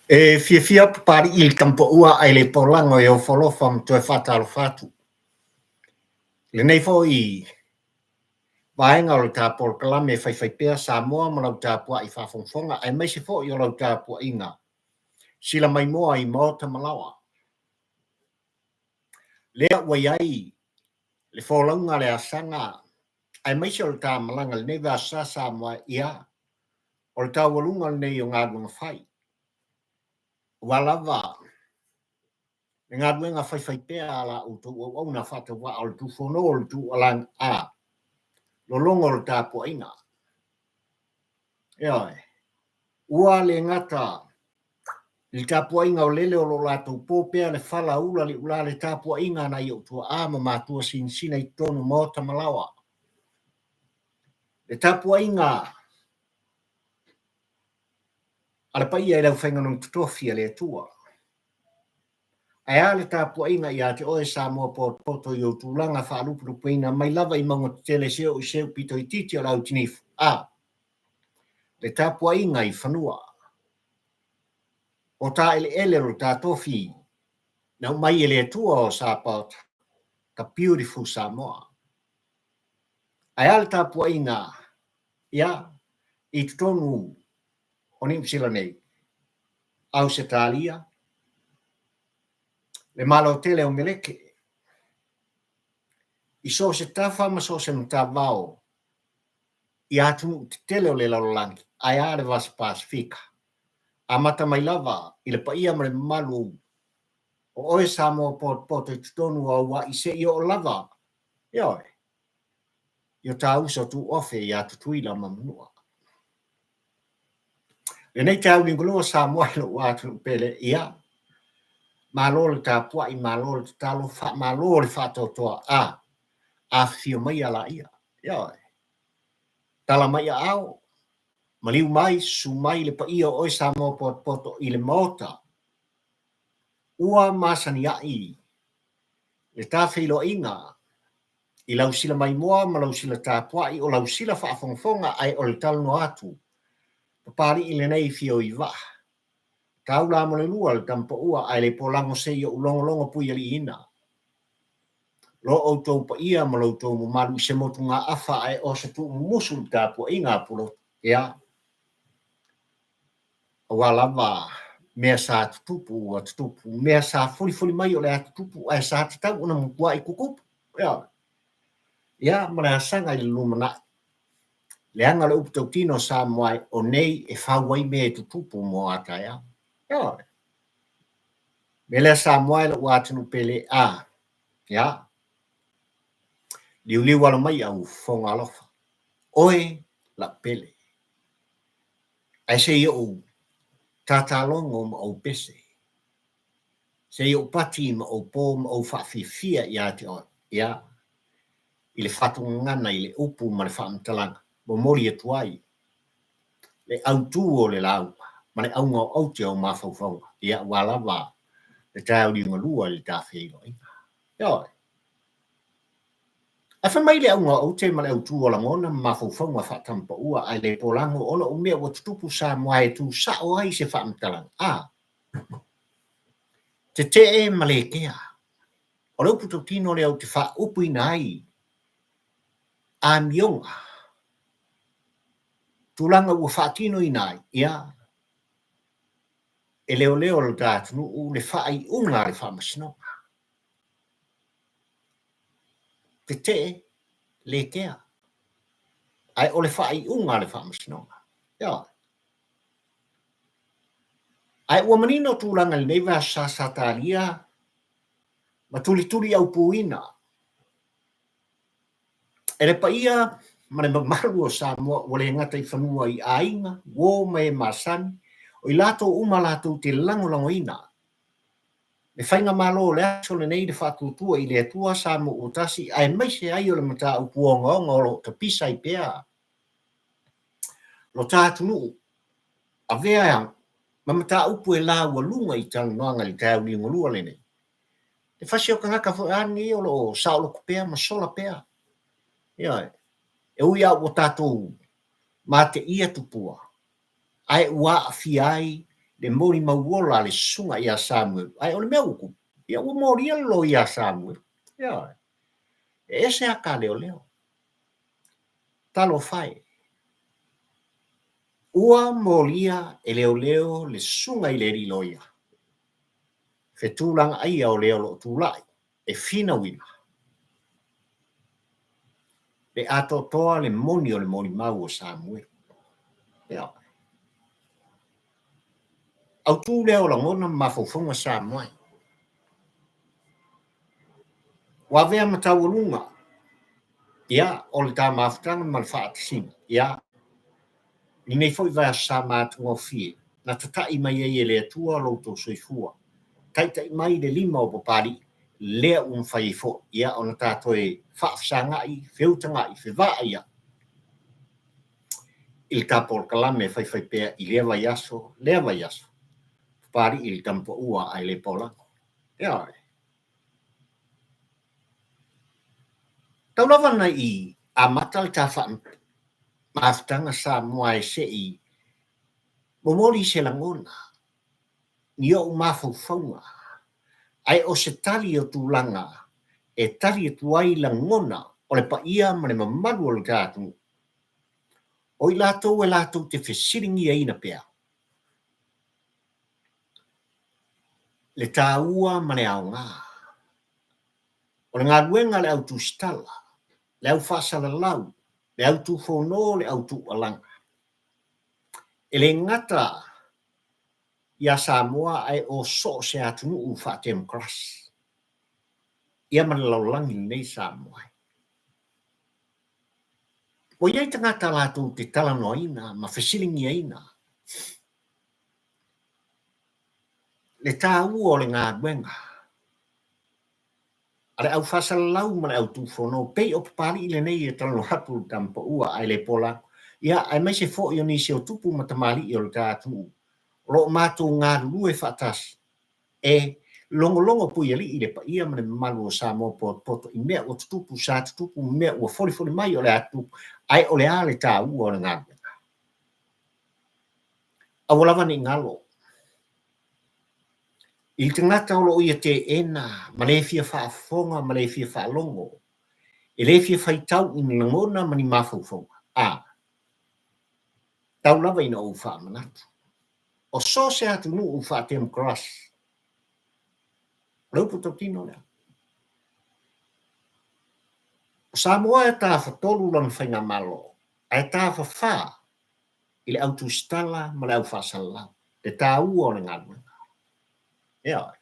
E fiafia Papalii i le Tamapaua ae le polago e ofo alofa ma toe faatalofa atu. Lenei foi vaega o le ta polokalame Faifaipea Samoa ma lau tapuai faafogafoga aemaise foi o lau tapuaiga sila maimoa i maota ma laoa. Lea ua i ai le folauga a le asaga aemaise o le ta malaga i lenei vaiaso sa Samoa, ia, o le taualuga lenei o galuega fai. Aua lava le galuega faifaipea a la outou auauna faatauvaa o le tufono o le tuualagi a lologo o le tapuaiga. Ioe, ua le gata i le tapuaiga o lele o lo o latou po pea le fala ula le ula le tapuaiga a nai ou tuaa ma matua sinasina i totonu o maota ma laoa. Le tapuaiga a le paia i le aufaigaluega totofi a le Atua. Ae a le tapuaiga ia te oe Samoa potopoto i ou tulaga faalupelupeina mai lava i mauga tetele se oo i se pito itiiti o le autinifu, a le tapuaiga i fanua o ta eleele o le ta tofi na aumai e le Atua o Sapaota, the beautiful Samoa. Ae a le tapuaiga ia i totonu o Niu Sila nei, Ausetalia, le Malo tele o Meleke, i so o se tafa ma so o se matavao i atunuu tetele o le lalolagi, ae a le Vasa Pasefika, amata mai lava i le paia ma le mamalu o oe Samoa potopoto i totonu o Aua'i seia oo lava, ioe, i o ta uso tuofe ia Tutuila ma Manua. Lenei taeao liugalua Samoa i lou atunuu pele, ia, malo le tapuai, malo le tatalo, faamalo le faatoatoa, a, afifio mai laia, ioe, tala mai aao, maliu mai, susu mai le paia o oe Samoa potopoto i le Maota, ua masani ai le ta feiloaiga i lau sila maimoa ma lau sila tapuai, o lau sila faafogafoga ae o le talanoa atu Papalii lenei fio i vaa. Taula mo le lua le tamapaua ae le polago se i ou logologo puialiiina. Lo outou paia ma lo outou mamalu i se motugaafa ae o se tuumumusu i le tapuaiga a Pulotu. Ia, aua lava mea sa tutupu ua tutupu, mea sa fulifuli mai o le a tutupu ae sa tatau ona matuai tutupu. Ia, ia ma le asaga i le lumanai. Leaga o le upu tautino Samoa e, o nei e fau ai mea e tutupu mo a taeao. Ioe. Mea lea Samoa e lou atunuu pele a, ia, liuliu alo mai au fofoga alofa. Oe lau pele. Ae se i ou tatalogo ma ou pese, se i ou pati ma ou po ma ou faafiafia ia te oe, ia, i le faatogagana i le upu ma le faamatalaga, momoli atu ai le autu o le lauga ma le auga o aute o mafaufauga, ia, aua lava le taeao liugalua i le ta feiloaiga. Ioe. Ae fai mai le auga o aute ma le autu o lagona ma mafaufauga faatamapaua ae le polago ona o mea ua tutupu Samoa e tu sao ai se faamatalaga a tetee ma le kea. O le upu tautino lea ou te faaupuina ai amioga, tulaga ua faatinoina ai, ia, e leoleo lo ta atunuu le faaiuga a le Faamasinoga. Tetee, le kea. Ae o le faaiuga a le Faamasinoga. Ioe. Ae ua manino tulaga i lenei vaiaso sa sa talia ma tulituli aupuina e le paia ma le mamalu o Samoa ua le gata i fanua i aiga, uo ma e masani, o i latou uma latou te lagolagoina le faigamalo o le aso lenei le faatuatua i le Atua Samoa ua tasi aemaise ai o le mataupu ogaoga o lo o tapisa ai pea. Lo ta atunuu, avea ma mataupu e laualuga i talanoaga i le taeao liugalua lenei. Le fasi o tagata foi a lenei o lo o saoloto pea ma sola pea. Ioe. E ui lava ua tatou mateia tupua, ae ua aafia ai le molimau ola a le susuga ia Samuelu. Ae o le mea ua tupu, ia ua molia le loia a Samuelu. Ioe. E ese ata a leoleo. Talofa e! Ua molia e leoleo le susuga i le alii loia, fetulagaia o le o lo o tulai e finauina le atoatoa le moni o le molimau o Samuelu. Ioe. Autu lea o lagona ma mafaufauga Samoa e. Ua avea ma taualuga, ia, o le ta mafutaga ma le faatasiga, ia, lenei foi vaiaso sa matagofie, na tata'i mai ai e le Atua lo outou soifua, taitai mai le lima o Papalii, lea ua mafai ai foi, ia, ona ta toe faafesaga'i, feutaga'i, fevaaia'i i le ta polokalame e faifaipea i lea vaiaso, lea vaiaso, Papalii i le Tama Paua ae le Paolagi. Ioe. Tau lava na i amata le ta mafutaga Samoa e se i momoli se lagona ni ou mafaufauga, ae o se tali o tulaga e tali atu ai lagona o le paia ma le mamalu o le ta atunuu, o i latou e latou te fesiligiaina pea le taua ma le aoga o le galuega a le au tusitala, le au faasalalau, le au tufono, le au tuualaga. E le gata iā Samoa ae o so o se atunuu faatemokarasi, ia ma le lalolagi lenei Samoa e. Ua i ai tagata latou te talanoaina ma fesiligiaina le taua o le galuega a le au faasalalau ma le au tufono, pei o Papalii lenei e talanoa atu i le Tama Paua ae le pola atu, ia, aemaise foi o nisi o tupu ma tamalii o le ta atunuu o lo o matou galulue faatasi e logologo puialii le paia ma le mamalu o Samoa potopoto i mea ua tutupu, sa tutupu ma mea ua folifoli mai o le a tutupu, ae o le a le taua o le galuega. Aua lava ne i galo i le tagata o lo o ia teena ma le fia faafofoga ma le fia faalogo, e le fia faitau i ni lagona ma ni mafaufauga, a tau lava ina ou faamanatu, o so o se atunuu faatemokarasi, o le upu tautino lea. O Samoa e tafatolu lona faigamalo, ae tafafā i le au tusitala ma le au faasalalau, le taua o le galuega. Ioe.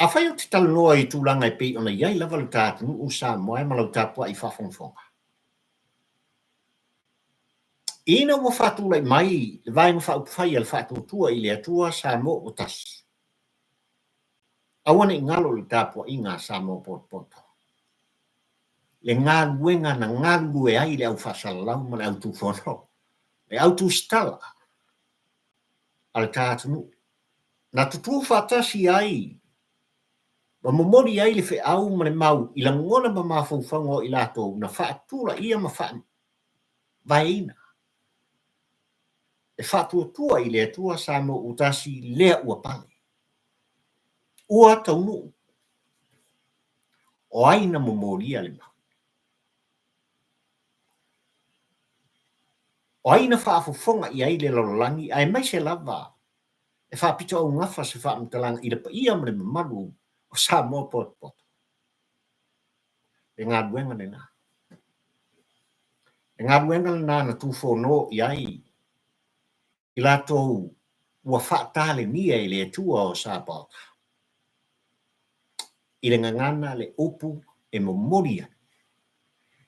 Afai ou te talanoa i tulaga e pei ona i ai lava le ta atunuu Samoa e ma lau tapuai faafogafoga, ina ua faatulai mai le Vaega Faaupufai a le Faatuatua i le Atua Samoa ua Tasi, aua ne i galo i le tapuaiga a Samoa potopoto le galuega na galulue ai le au faasalalau ma le au tufono, le au tusitala a le ta atunuu, na tutū faatasi ai ma momoli ai le feau ma le mau i lagona ma mafaufauga o i latou na faatulaia ma faavaeina e faatuatua i le Atua Samoa ua tasi lea ua pale, ua taunuu. O ai na momolia le mau? O ai na faafofoga i ai le lalolagi aemaise lava e faapitoaugafa se faamatalaga i le paia ma le mamalu o Samoa potopoto? Le galuega lena. Le galuega lena na tufono i ai i latou ua faatalenia e le Atua o Sapaota i le gagana le upu e momoli ai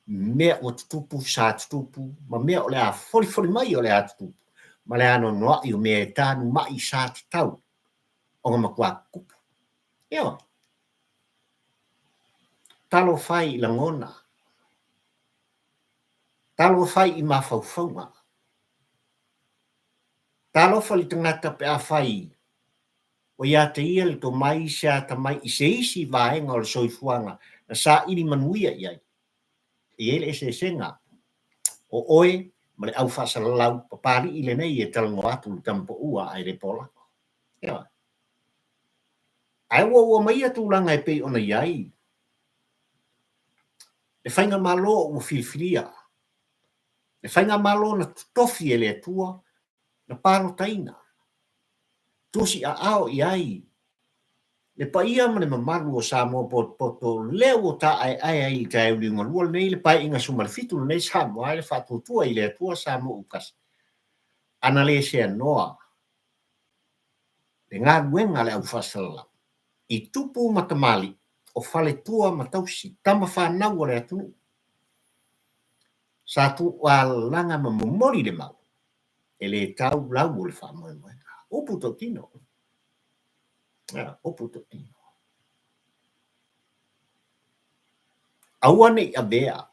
mea ua tutupu, sa tutupu, ma mea o le a folifoli mai o le a tutupu, ma le anoanoai o mea e tanuma'i sa tatau ona matua tutupu. Ioe. Talofa e i lagona. Talofa i mafaufauga. Talofa i le tagata pe afai ua ia te ia le tomai se atamai i se isi vaega o le soifuaga na saili manuia i ai. E i ai le eseesega o oe ma le au faasalalau papalii lenei e talanoa atu i le tama paua ae le polago. Ioe. Ae ua ua mai ia tulaga e pei ona i ai le faigamalo ua filifilia, le faigamalo na totofi e le Atua na palotaina, tusi aao i ai le paia ma le mamalu o Samoa potopoto lea ua taaeae ai i le taeao liugalua lenei le Paeaiga 17 lenei Samoa ai le Faatuatua i le Atua Samoa ua Tasi. Ana le seanoa le galuega a le au faasalalau i tupu ma tamalii o faletua ma tausi, tama fanau a le atunuu, sa tuualalaga ma momoli le mau e le tau lau o le faamoemoega. Upu tautino. Upu tautino. Aua ne i avea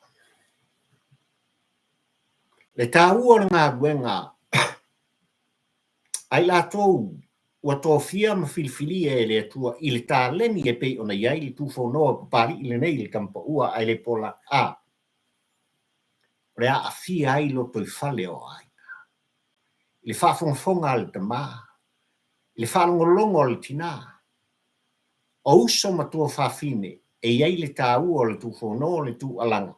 le taua o le galuega a i latou ua tofia ma filifilia e le Atua i le taleni e pei ona i ai le tufonoa papalii lenei i le tama paua ae le pola a o le aafia ai lotoifale o aiga. I le faafogafoga a le tama, i le faalogologo a le tinā, o uso ma tuafafine e i ai le taua o le tufonoa, le tuualaga,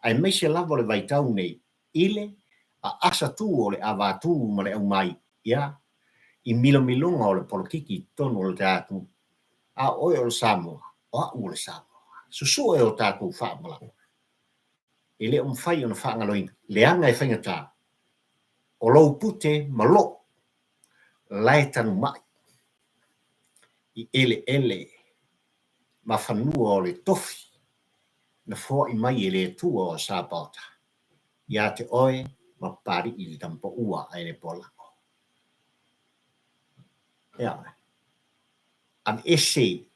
aemaise lava o le vaitau nei i le aasa tu o le avatū ma le aumai, ia, i milomiloga o le polokiki i totonu o le atunuu. A o oe o le Samoa, o au o le Samoa. Susue o tatou faamalama. E le o mafai ona faagaloina, leaga e faigata, o lou pute ma lou lae tanumai i eleele ma fanua o le tofi na foai mai e le Atua o Sapaota ia te oe ma Papalii le tama paua ae le polago. Ia, aveese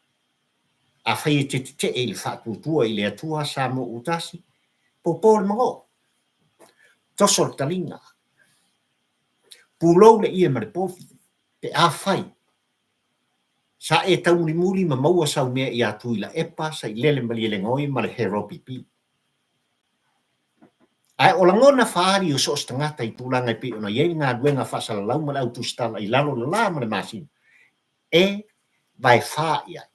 afai e te tetee i le faatuatua i le Atua Samoa ua tasi, popo le magoo, toso le taliga, pulou le ie ma le povi, pe afai sa e taumulimuli ma maua sau mea ia Tuilaepa, Sailele Malielegaoi ma le Heropipi. Ae o lagona faaali o so o se tagata i tulaga e pei ona i ai le galuega faasalalau ma le au tusitala i lalo o le la ma le masina, e vaefā i ai,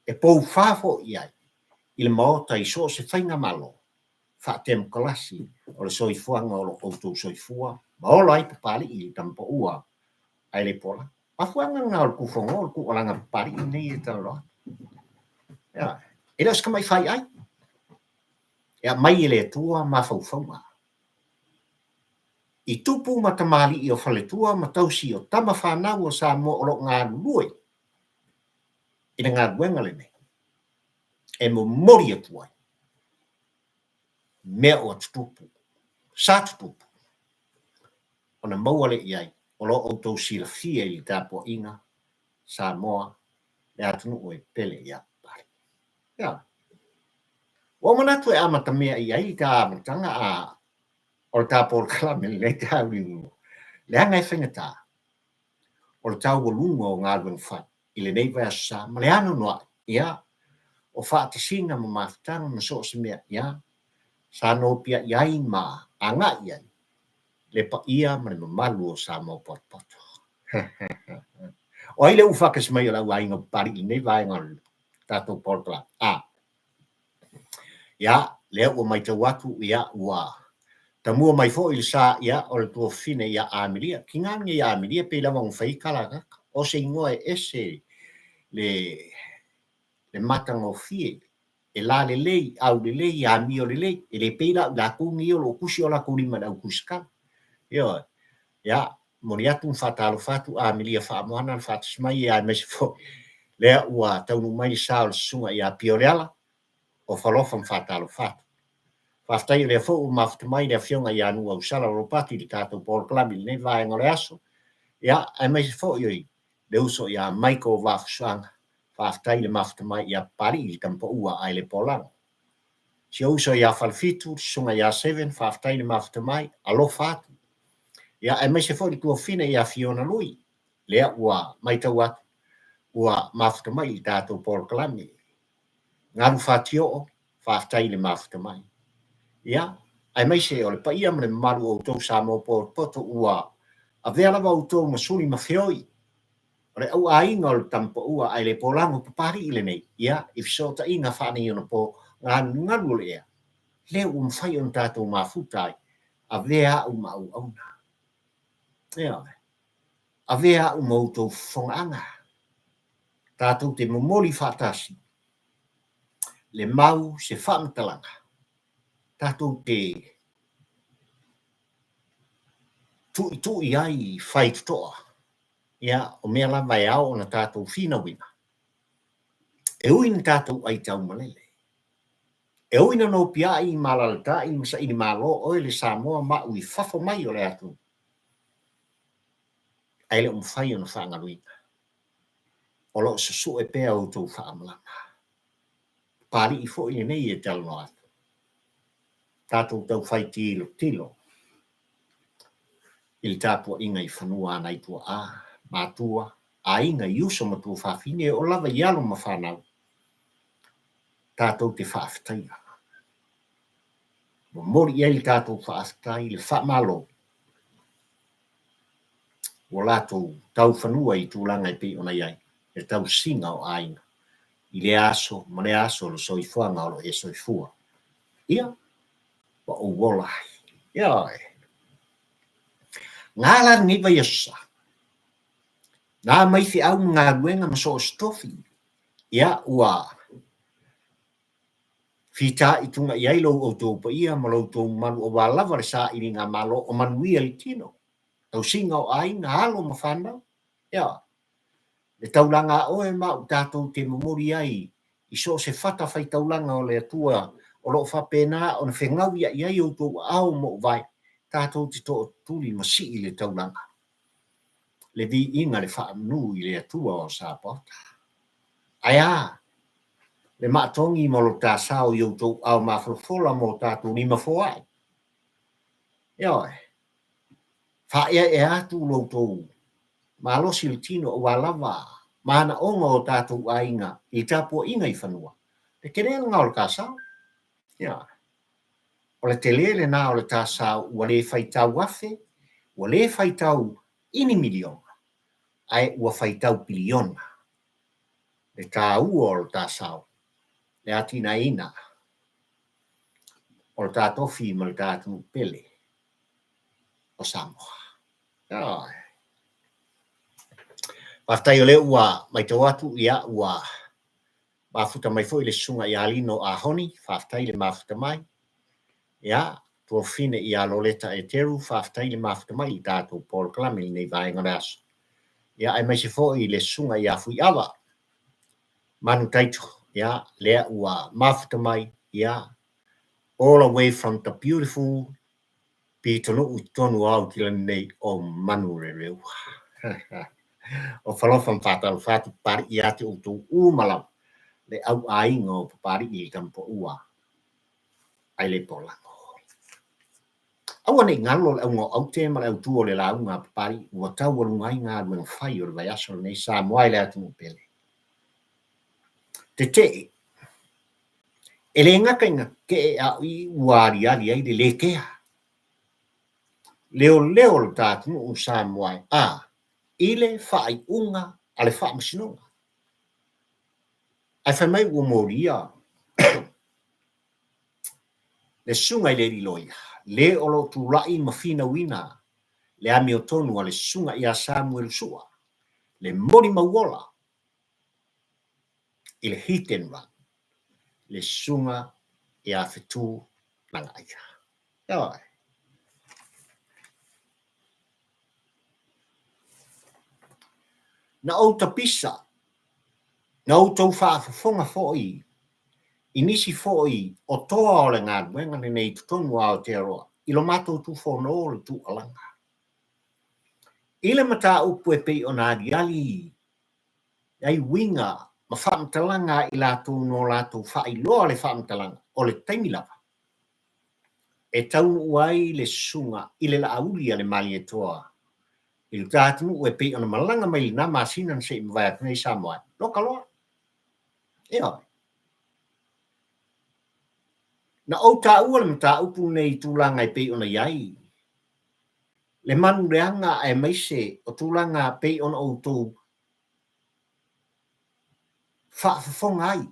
e poufā foi i ai i le Maota i so o se faigamalo faatemokarasi o le soifuaga o lo outou soifua ma ola ai Papalii i le tama paua ae le pola. Mafuaaga lena o le tufonoa o le tuualaga Papalii lenei e talanoa atu. Ia, e le o se tamai faiai e aumai e le Atua mafaufauga i tupu ma tamalii o faletua ma tausi o tama fanau o Samoa o lo o galulue i le galuega lenei e momoli atu ai mea ua tutupu, sa tutupu, ona maua lea i ai o lo outou silafia i le tapuaiga Samoa, le atunuu e pele ia Papalii. Ia, ua ou manatu e amatamea i ai le ta amataga a o le ta polokalame lenei taeao, leaga e faigata o le taualuga o galuega fai i lenei vaiaso sa ma le anoanoai, ia, o faatasiga ma mafutaga ma so o se mea, ia, sa nopiai ai ma agai i ai le paia ma le mamalu o Samoa potopoto. O ai le ua faatasi mai o le au aiga o Papalii i lenei vaega o le tatou polokalame? A. Ia, lea ua matau atu, ia, ua tamua mai foi le sa, ia, o le tuafafine ia Amelia. Tiga lenei ia Amelia pei lava ona fai ai tala a tagata. O se igoa e ese le, le matagofie, e la lelei, aulelei, amio lelei. E le pei la o i latou nei o lo o tusi o latou lima i le au tusitala. Ioe. Ia, momoli atu ma faatalofa atu Amelia Faamoana le faatasi mai, ia aemaise foi lea ua taunuu mai le sa o le susuga ia Pioleala, o Falofa ma faatalofa atu. Faafetai o lea foi ua mafuta mai le afioga ia Nuuausala Ropati i le tatou polokalame i lenei vaega o le aso. Ia, aemaise foi o le uso ia Michael Vaafusuaga, faafetai le mafuta mai ia Papalii i le tama paua ae le polago. Si ou uso ia Falefitu, le Susuga ia Seven, faafetai le mafuta mai, alofa atu. Ia, aemaise foi le tuafafine ia Fiona Lui, lea ua matau atu ua mafuta mai i le tatou polokalame. Galu fatioo, faafetai le mafuta mai. Ia, aemaise o le paia ma le mamalu o outou Samoa potopoto ua avea lava outou ma suli ma feoi o le auaiga o le tama paua ae le polago Papalii lenei, ia, i fesootaiga faaneionapo galugalu o le ea, lea ua mafai ona tatou mafuta ai, avea au ma auauna. Ioe. Avea au ma outou fofogaaga. Tatou te momoli faatasi le mau se faamatalaga, tatou te tuitui ai faitotoa, ia, o mea lava e ao ona tatou finauina, e ui ina tatou aitau malele, e ui ina nopiai ma alalatai ma saili malo oe le Samoa ma au i fafo mai o le atunuu, ae le o mafai ona faagaluina. O lo o susue pea outou faamalama. Papalii foi lenei e talanoa atu. Tatou taufai tilotilo i le tapuaiga i fanua a nai tuaa, matua, aiga i uso ma tuafafine e oo lava i alo ma fanau, tatou te faafetaia. Momoli i ai le tatou faafetai, le faamalo ua latou taufanua i tulaga e pei ona i ai le tausiga o aiga i lea aso ma lea aso o le soifuaga o lo o e soifua. Ia, ua ou ola ai. Ioe. Na la lenei vaiaso sa, na mai feau ma galuega ma so o se tofi, ia, ua fitaituga i ai lo outou paia ma lo outou mamalu aua lava le sailiga malo o manuia i le tino, tausiga o aiga, alo ma fanau. Ia, le taulaga a oe ma au tatou te momoli ai i so o se fata faitaulaga o le Atua o lo o faapena ona fegauia'i ai outou aao ma ou vae, tatou te tootuli ma sii le taulaga, le viiga, le faamanu i le Atua o Sapaota. Ae a le maatogi ma lo ta sao i outou aao mafolafola ma o tatou lima foai? Ioe. Faaeaea atu lo outou malosi o le tino aua lava manaoga o tatou aiga i le tapuaiga i fanua. Le tele lena o le ta sao. Ioe. O le tele lena o le ta sao ua le faitau afe, ua le faitau i ni miliona, ae ua faitau piliona le taua o le ta sao, le atinaeina o le ta tofi ma le ta atunuu pele o Samoa. Ioe. Faafetai o lea ua matau atu, ia, ua mafuta mai foi le susuga ia Lino Ahoni, faafetai le mafuta mai. Ia, tuafafine ia Loleta Eteru, faafetai le mafuta mai i tatou polokalame i lenei vaega o le aso. Ia, aemaise foi le susuga ia Fuiava Manu Taito, ia, lea ua mafuta mai, ia, all the way from the beautiful pitonuu i totonu o Aotilani nei o Manurereua. O falofa ma faatalofa atu Papalii ia te outou uma lava, le au aiga o Papalii i le tama paua ae le polago. Aua ne i galo le auga o aute ma le autu o le lauga a Papalii ua taualuga ai galuega fai o le vaiaso lenei Samoa e le atunuu pele. Tetee, e le gata ina tetee a o i ua aliali ai le lē kea. Leoleo o le ta atunuu Samoa e a i le faaiuga a le Faamasinoga. Ae fai mai ua molia le susuga i le alii loia, le o lo o tulai ma finauina le amiotonu a le susuga ia Samuelu Sua, le molimauola i le hit and run, le susuga ia Fetu Lagaaia. Ioe. Na ou tapisa, na outou faafofoga foi i nisi foi o toa o le galuega lenei i totonu o Aotearoa i lo matou tufono o le tuualaga. I le mataupu e pei ona aliali ai uiga ma faamatalaga a i latou no latou faailoa le faamatalaga o le taimi lava e taunuu ai le susuga i le Laauli a le Malietoa i lo ta atunuu e pei ona malaga mai i lena masina na se i mavae atu nei Samoa ai. Loka loa. Ioe. Na ou taua le mataupu lenei i tulaga e pei ona i ai le manu leaga aemaise o tulaga pei ona outou faafofoga ai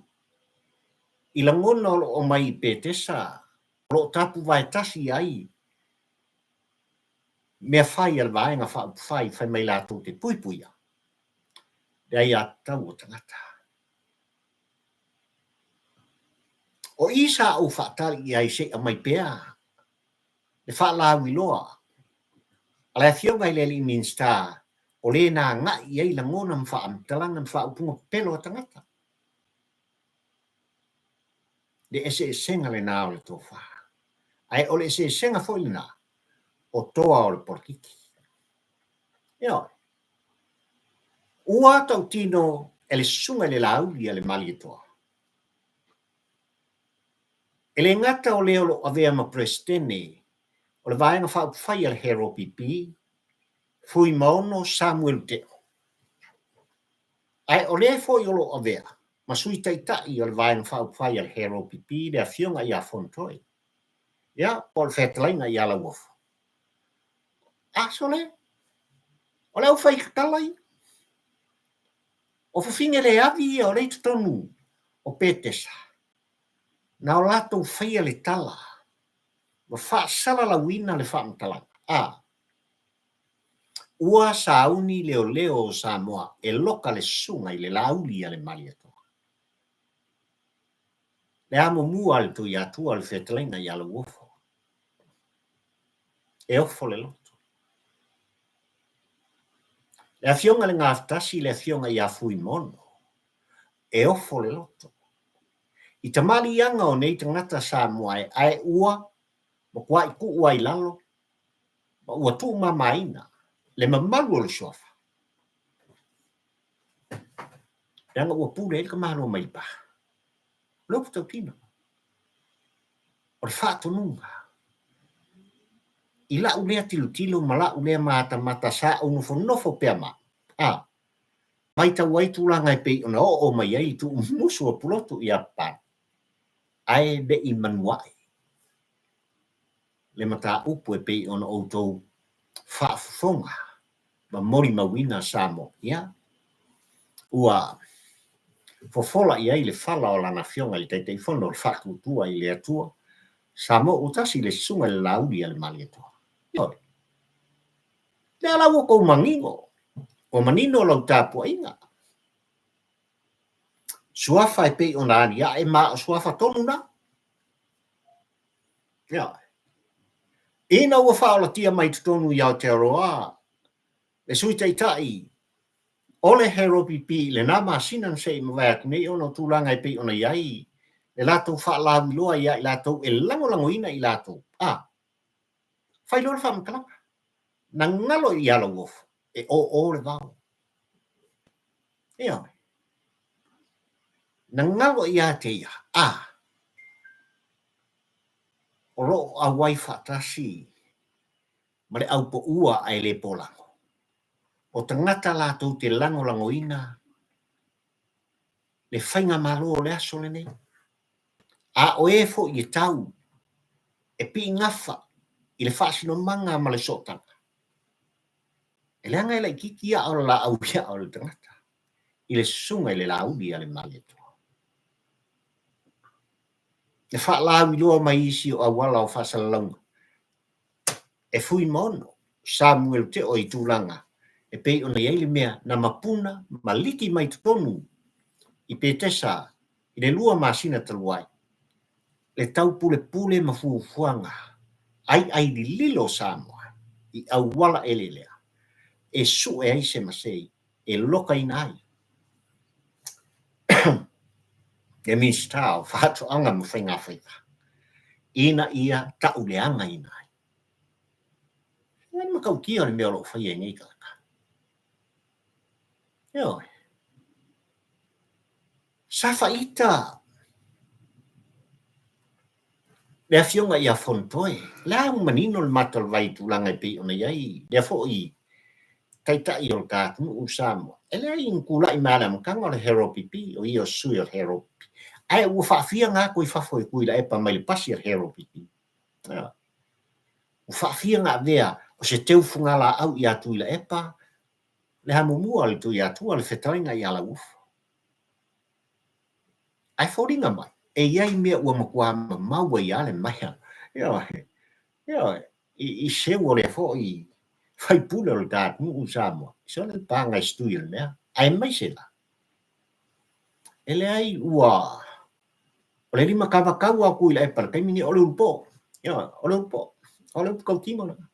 i lagona o lo o aumai i Petesa o lo o tapuvae tasi ai mea fai a le Vaega Faaupufai fai mai latou te puipuia le aiatatau o tagata. O i sa ou faatali i ai se i aumai pea le faalauiloa a le Afioga i le Alii Minisita o le na agai i ai lagona ma faamatalaga ma faaupuga pepelo a tagata. Le eseesega lena o le tofa. Ae o le eseesega foi lena o toa o le polokiki. Ioe. Ua tautino e le Susuga i le Laauli a le Malietoa, e le gata o le o lo o avea ma Peresetene o le Vaega Faaupufai a le HRPP, Fuimaono Samuelu Teo, ae o le foi o lo o avea ma Sui Taitai o le Vaega Faaupufai a le HRPP le Afioga ia Fonotoe, ia, po o le Fetalaiga ia Lauofo. A, sole! O le aufaitatala ia. O fafine le avi ia o lea i totonu o Petesa, na o latou faia le tala ma faasalalauina le faamatalaga, a ua sauni leoleo o Samoa e loka le susuga i le Laauli a le Malietoa. Le amomua a le Tuiatua o le Fetalaiga ia Lauofo. E ofo le loto. Le Afioga i le Gafatasi, le Afioga ia Fuimono, e ofo le loto. I tamaliiaga o nei tagata Samoa e ae ua matuai tuu ai i lalo ma ua tuumamaina le mamalu o le suafa, leaga ua pule ai le tamaloa mai le pa. O le upu tautino, o le faatonuga. I la'u lea tilotilo ma la'u lea matamata sa ou nofonofo pea ma a maitau ai tulaga e pei ona oo mai ai le tuumusu o Pulotu ia Papalii, ae le i manuaʻe le mataupu e pei ona outou faafofoga ma molimauina Samoa, ia, ua fofola i ai le fala o Lana Afioga i le Taitaifono o le Faatuatua i le Atua, Samoa ua tasi le Susuga i le Laauli a le Malietoa. Ioe. Lea la ua tou manino, ua manino lau tapuaiga. Suafa e pei ona aliae ma o suafa tonu na. Ioe. Ina ua faaolatia mai totonu i Aotearoa le Sui Taitai o le HRPP i lena masina na se i mavae atu nei ona o tulaga e pei ona i ai le latou faalauiloa ia i latou e lagolagoina i latou, a fai loa le faamatalaga, na galo ia Lauofo e ō le vao. Ioe. Na galo ia te ia, a o lo o auai faatasi ma le aupoua ae le polago. O tagata latou te lagolagoina le faigamalo o le aso lenei, a o e foi e tau e piigafa i le faasinomaga ma le sootaga. E leaga e laitiiti aa o le laau i aa o le tagata i le susuga i le Laauli a le Malietoa. E faalauiloa mai isi o auala o faasalalauga e Fuimaono Samuelu Teo i tulaga e pei ona i ai le mea na mapuna ma liki mai totonu i Petesa i le lua masina talu ai, le taupulepule ma fuafuaga aiai lililo o Samoa i auala eleelea e sue ai se masei e lokaina ai le Minisita o Faatoaga ma Faigafaiva ina ia tauleagaina ai. E le matautia o le mea o lo o faia e nei tagata. Ioe. Sa faaita le afioga ia Fonotoe, o le a ua manino le mata o le vai i tulaga e pei ona i ai lea foi Taitai o le ta atunuu o Samoa. E leai na tulai mai lava i le amataga o le HRPP, o ia o se sui o le HRPP, ae ua faafiaga atu i fafo e Tuilaepa mai le pasi a le HRPP. Ua faafiaga avea o se teu fugalaau ia Tuilaepa le amomua a le Tuiatua, le fetalaiga ia Lauofo. Ae foliga mai, e i ai mea ua matua mamau ai lava le maea, ioe, ioe, i seu o lea foi faipule o le ta atunuu o Samoa, sole le paga i se tui o le mea, aemaise la, e leai ua, o le limakavakau lava o Tuilaepa i le taimi lenei, o le ulupo, ioe, o le ulupo, o le upu tautino lena.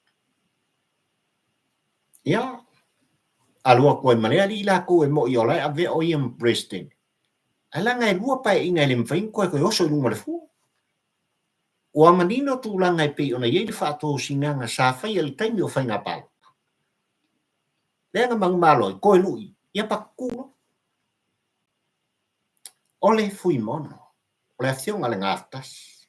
Ia, alu atu ai ma le alii latou e mo'i o la e avea o ia ma President. Ae leaga e lua paeaiga e le mafai ona toe oso i luga o le fua. Ua manino tulaga e pei ona i ai le faatosinaga sa faia i le taimi o faiga palota. Lea na manumalo ai, toe lui, ia patutu loa. O le Fuimono, o le afioga i le Gafatasi.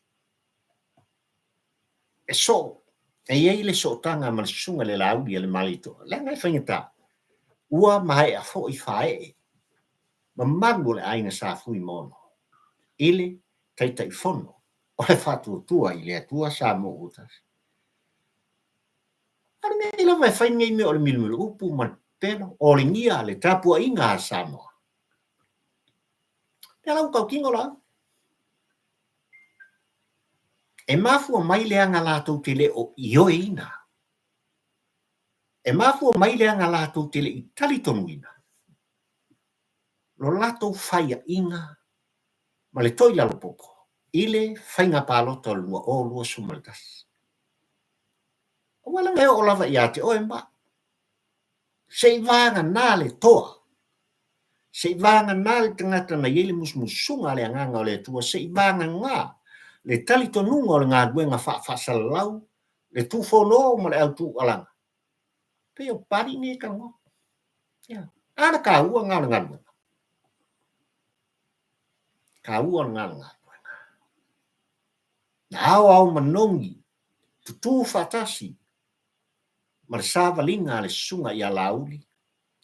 E soo, e i ai le sootaga ma le susuga i le Laauli a le Malietoa, leaga e faigata, ua maea foi faaee mamalu o le aiga Sa Fuimono i le Taitaifono o le Faatuatua i le Atua Samoa ua Tasi. A o le mea lava e fai lenei mea o le milumiluupu ma le pepelo, olegia le tapuaiga a Samoa. Pea la ua tautino la au. E mafua mai leaga latou te le o ioeina. E mafua mai leaga latou te le i talitonuina lo latou faiaina ma le toilalopopo i le faiga palota o le 2021. Aua leaga e oo lava ia te oe ma se i vagana le toa Se i vagana le tagata na i ai le musumusuga a le Agaga o le Atua, se i vagana le talitonuga o le galuega faafaasalalau, le tufono ma le autualaga, pei o Papalii nei e talanoa. Ia, a le taua lena o le galuega. Taua lena o le galuega. Na aoao manogi, tutu faatasi ma le savaliga a le susuga ia Laauli,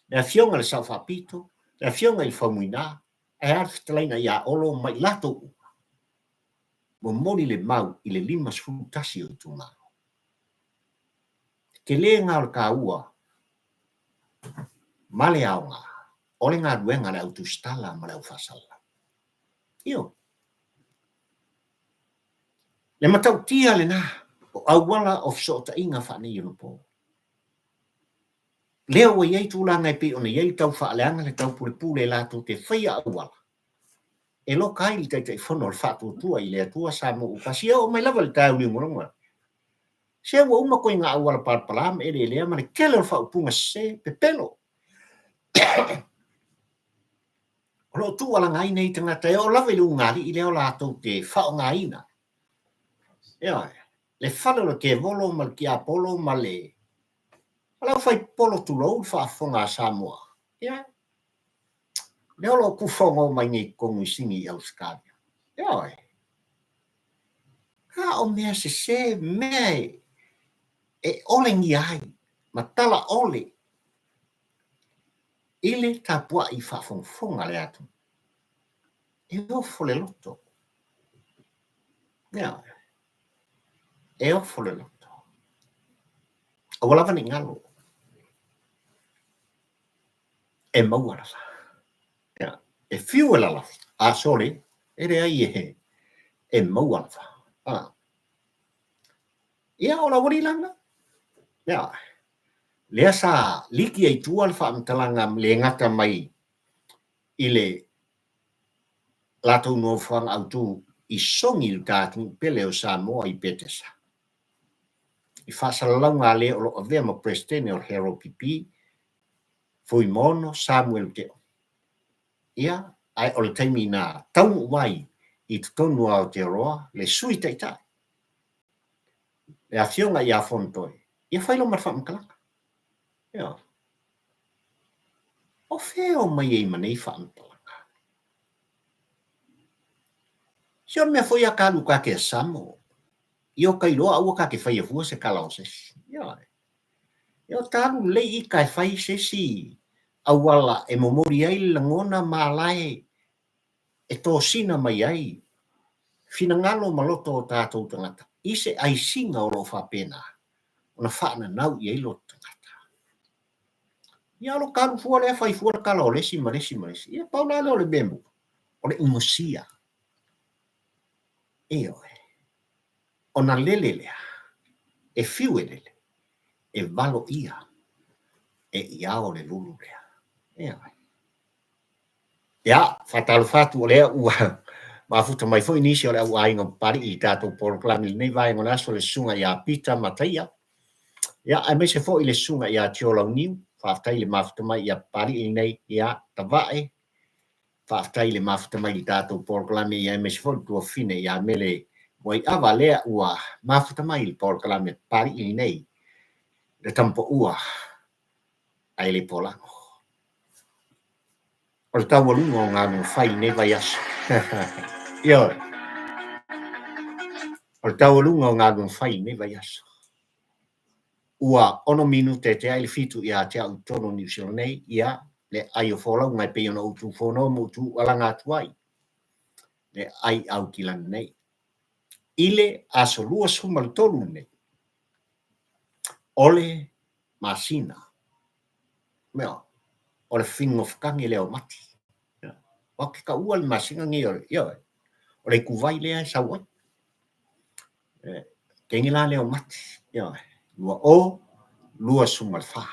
le Afioga i le Sao Faapito, le Afioga i le Faumuina, ae a le fetalaiga ia Olo ma i latou uma, momoli le mau i le 51 o itumalo. Tele lena o le taua ma le aoga o le galuega a le au tusitala ma le au faasalalau. Ioe. Le matautia lena o auala o fesootaiga faaneionapo. Lea ua i ai tulaga e pei ona i ai le taufaaleaga, le taupulepule latou te faia auala e loka ai le Taitaifono o le Faatuatua i le Atua Samoa ua tasi. E oo mai lava i le taeao liugalua, se ua uma ituaiga auala palapala ma eleelea ma le tele o le faaupuga sese, pepelo. O lo o tuualaga ai nei tagata e oo lava i le ulugalii lea o latou te faaaogaina. Ioe, le fale o le tevolo ma le tiapolo ma le O le aufaipolo tulou le faafofoga a Samoa, ia, lea o lo o tufono mai nei i totonu i Sini i Ausetalia. Ioe. A o mea sese, mea e, e olegia ai ma tala ole i le tapuai faafogafoga a le atunuu. E ofo le loto. Ioe. E ofo le loto. Aua lava ne i galo. E maua lava. Ia, e fiu e lalafi, a sole, e leai e, e maua lava. A. Ia, o le aualii la lena. Ia, lea sa liki ai i tua le faamatalaga le gata mai i le latou nofoaga autu i Sogi i le ta atunuu pele o Samoa i Petesa. I faasalalauga a le o lo o avea ma Peresetene o le HRPP, Fuimaono Samuel Teo. Ia, ae o le taimi na taunuu mai i totonu o Aotearoa le Sui Taitai, le Afioga ia Fonotoe, ia fai loa ma le faamatalaga. Ioe. O fea e omai ai ma nei faamatalaga? Se o le mea foi a ka alu ka ke samo. Ia o ka iloa aua ka ke faia fua se kala o se isi. Ioe. Ia o ta alu lelei ika e fai se isi auala e momoli ai le lagona ma alae e tosina mai ai finagalo ma loto o tatou tagata i se aisiga o lo o faapena ona faananau i ai loto tagata. Ia o lo ka alu fua lea fai fua le kala o le isi ma le isi ma le isi. Ia pau la lea o le mea mua, o le imosia. Ioe. Ona lele lea, e fiu e lele, e valoia e iao le lulu lea. Ioe. Ia, faatalofa atu o lea ua mafuta mai foi nisi o le au aiga o Papali'i i le tatou polokalame i lenei vaega o le aso, le Susuga ia Peter Mataia, ia, aemaise foi le Susuga ia Tio Launiu. Faafetai i le mafuta mai ia Papali'i lenei, ia, Tavae, faafetai i le mafuta mai i le tatou polokalame, ia, aemaise foi le tuafafine ia Mele Muaiava lea ua mafuta mai i le polokalame Papali'i lenei, le tamapaua ae le polago. O le taualuga o galuega fai i lenei vaiaso. Ioe. O le taualuga o galuega fai i lenei vaiaso. Ua 6 minute e tea ai le 7 ia te au i totonu o Niu Sila nei, ia, le ai o folauga e pei ona ou tufonoa ma ou tuualaga atu ai, le ai Aukilani nei. I le aso 23 lenei, o le masina, mea, o le figofakage lea o Mati. Aua ke taua le masina nei o le, ioe, o le ituvai lea e sau ai. Tenge la lea o Mati, ioe, 2024.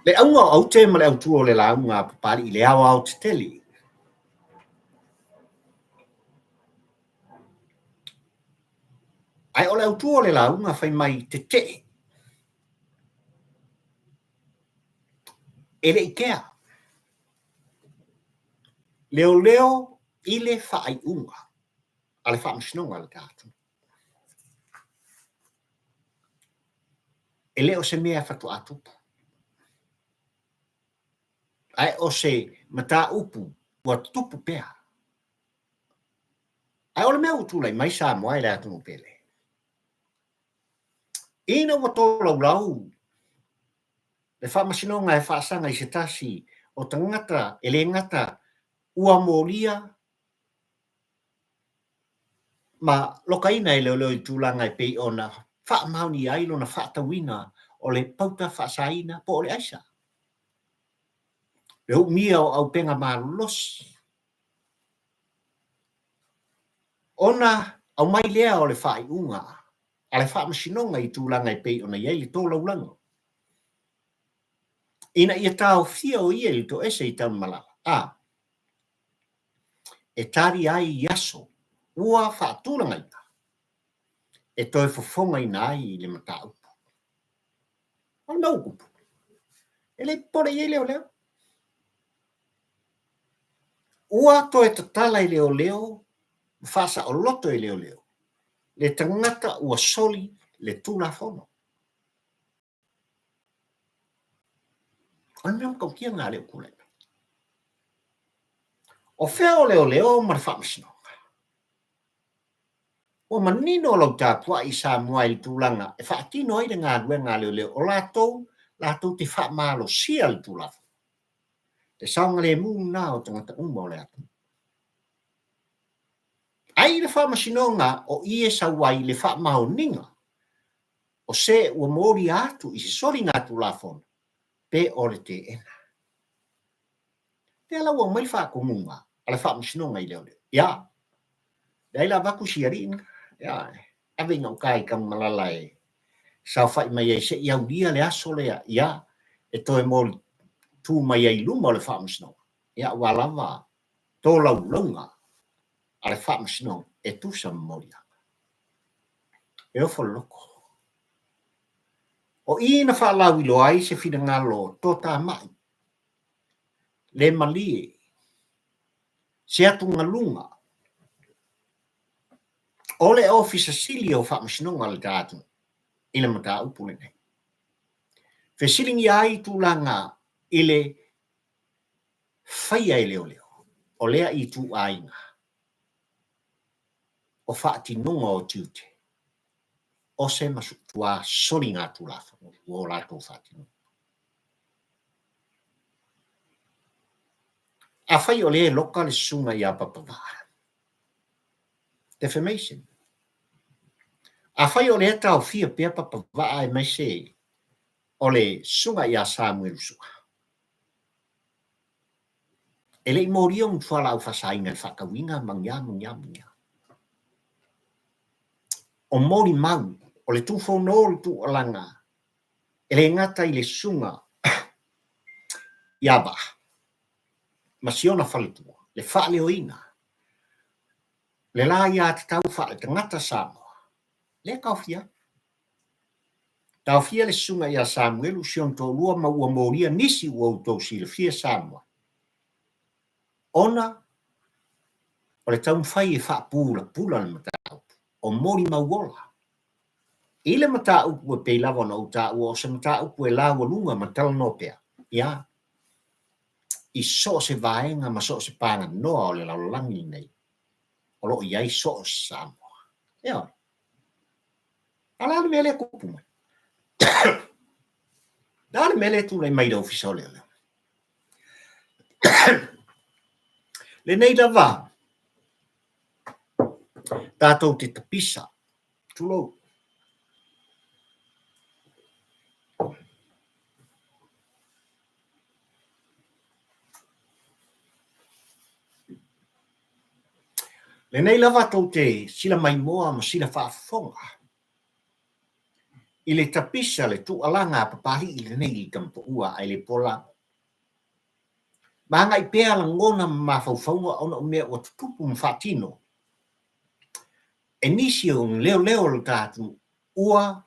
Le auga o aute ma le autu o le lauga a Papali'i i le aoaotetele. Ae o le autu o le lauga fai mai tetee. E le i kea. Leoleo i le faaiuga a le Faamasinoga a le tatou. E le o se mea faatoa tupu. Ae o se mataupu ua tupu pea. Ae o le mea ua tulai mai Samoa e le atunuu pele, ina ua tolaulau le faamasinoga e faasaga i se tasi o tagata e le gata ua molia ma lokaina e leoleo i tulaga e pei ona faamaonia ai lona faatauina o le pauta faasaina po o le aisa. Le umia o auupega malolosi ona aumai lea o le faaiuga a le Faamasinoga i tulaga e pei ona i ai le tolaulaga ina ia taofia o ia i le toese i Tanumalala, a e tali ai i aso ua faatulagaina e toe fofogaina ai le mataupu. O le mea ua tupu, e le i popole i ai leoleo. Ua toe tatala e leoleo ma faasaoloto e leoleo le tagata ua soli le Tulafono. O le mea matautia lena lea ua tulai mai. O fea o leoleo ma le faamasinoga? Ua manino lau tapuai i Samoa i le tulaga e faatino ai le galuega a leoleo, o latou latou te faamalosia le Tulafono. Le saogalemu lena o tagata uma o le atunuu. Ai le faamasinoga o i e sau ai le faamaoniga o se ua molia atu i se soligatulafono pe o le teena. Lea la ua aumai le faatonuga a le faamasinoga i leoleo. Ia, leai la avatu si alii lena. Ia, ave i gauta i Tanumalala e saofai mai ai se i aulia le aso lea, ia, e toe moli tu mai ai i luma o le faamasinoga. Ia, aua lava tolaulauga a le faamasinoga e tusa ma moliaga. E ofo le loto. O i na faalauiloa ai se finagalo totamai, le malie, se atugaluga o le Ofisa Sili o Faamasinoga o le ta atunuu i le mataupu lenei. Fesiligia ai tulaga i le faia e leoleo o lea ituaiga o faatinoga o tiute o se masutua soligatulafono ua o latou faatinoina. Afai o lea e loka le susuga ia Papavaa, defamation. Afai o lea e taofia pea Papavaa aemaise o le susuga ia Samuelu Sua, e le i molia ni fualaau faasaina i le faatauina ma ni a ma ni a ma ni a. O molimau, o le tufono o le tuualaga, e le gata i le susuga ia Vaa ma si ona faletua, le faaleoina le la aiatatau faale-tagata Samoa, lea e taofia ai. Taofia le susuga ia Samuelu si ona toalua ma ua molia nisi ua outou silafia Samoa, ona o le taumafai e faapulapula le mataupu o molimau ola. I le mataupu e pei lava ona ou taua o se mataupu e laualuga ma talanoa pea, ia, i so o se vaega ma so o se paganoa o le lalolagi lenei o lo o i ai so o se Samoa. Ioe. A o le a le mea lea e tupu mai? O le a le mea lea e tulai mai i le Ofisa o Leoleo? Lenei lava tatou te tapisa, tulou. Lenei lava tou te sila maimoa ma sila faafofoga i le tapisa le tuualaga a Papalii lenei i le tamapaua ae le pola. Ma agai pea lagona ma mafaufauga ona o mea ua tutupu ma faatino e nisi o leoleo o le ta atunuu ua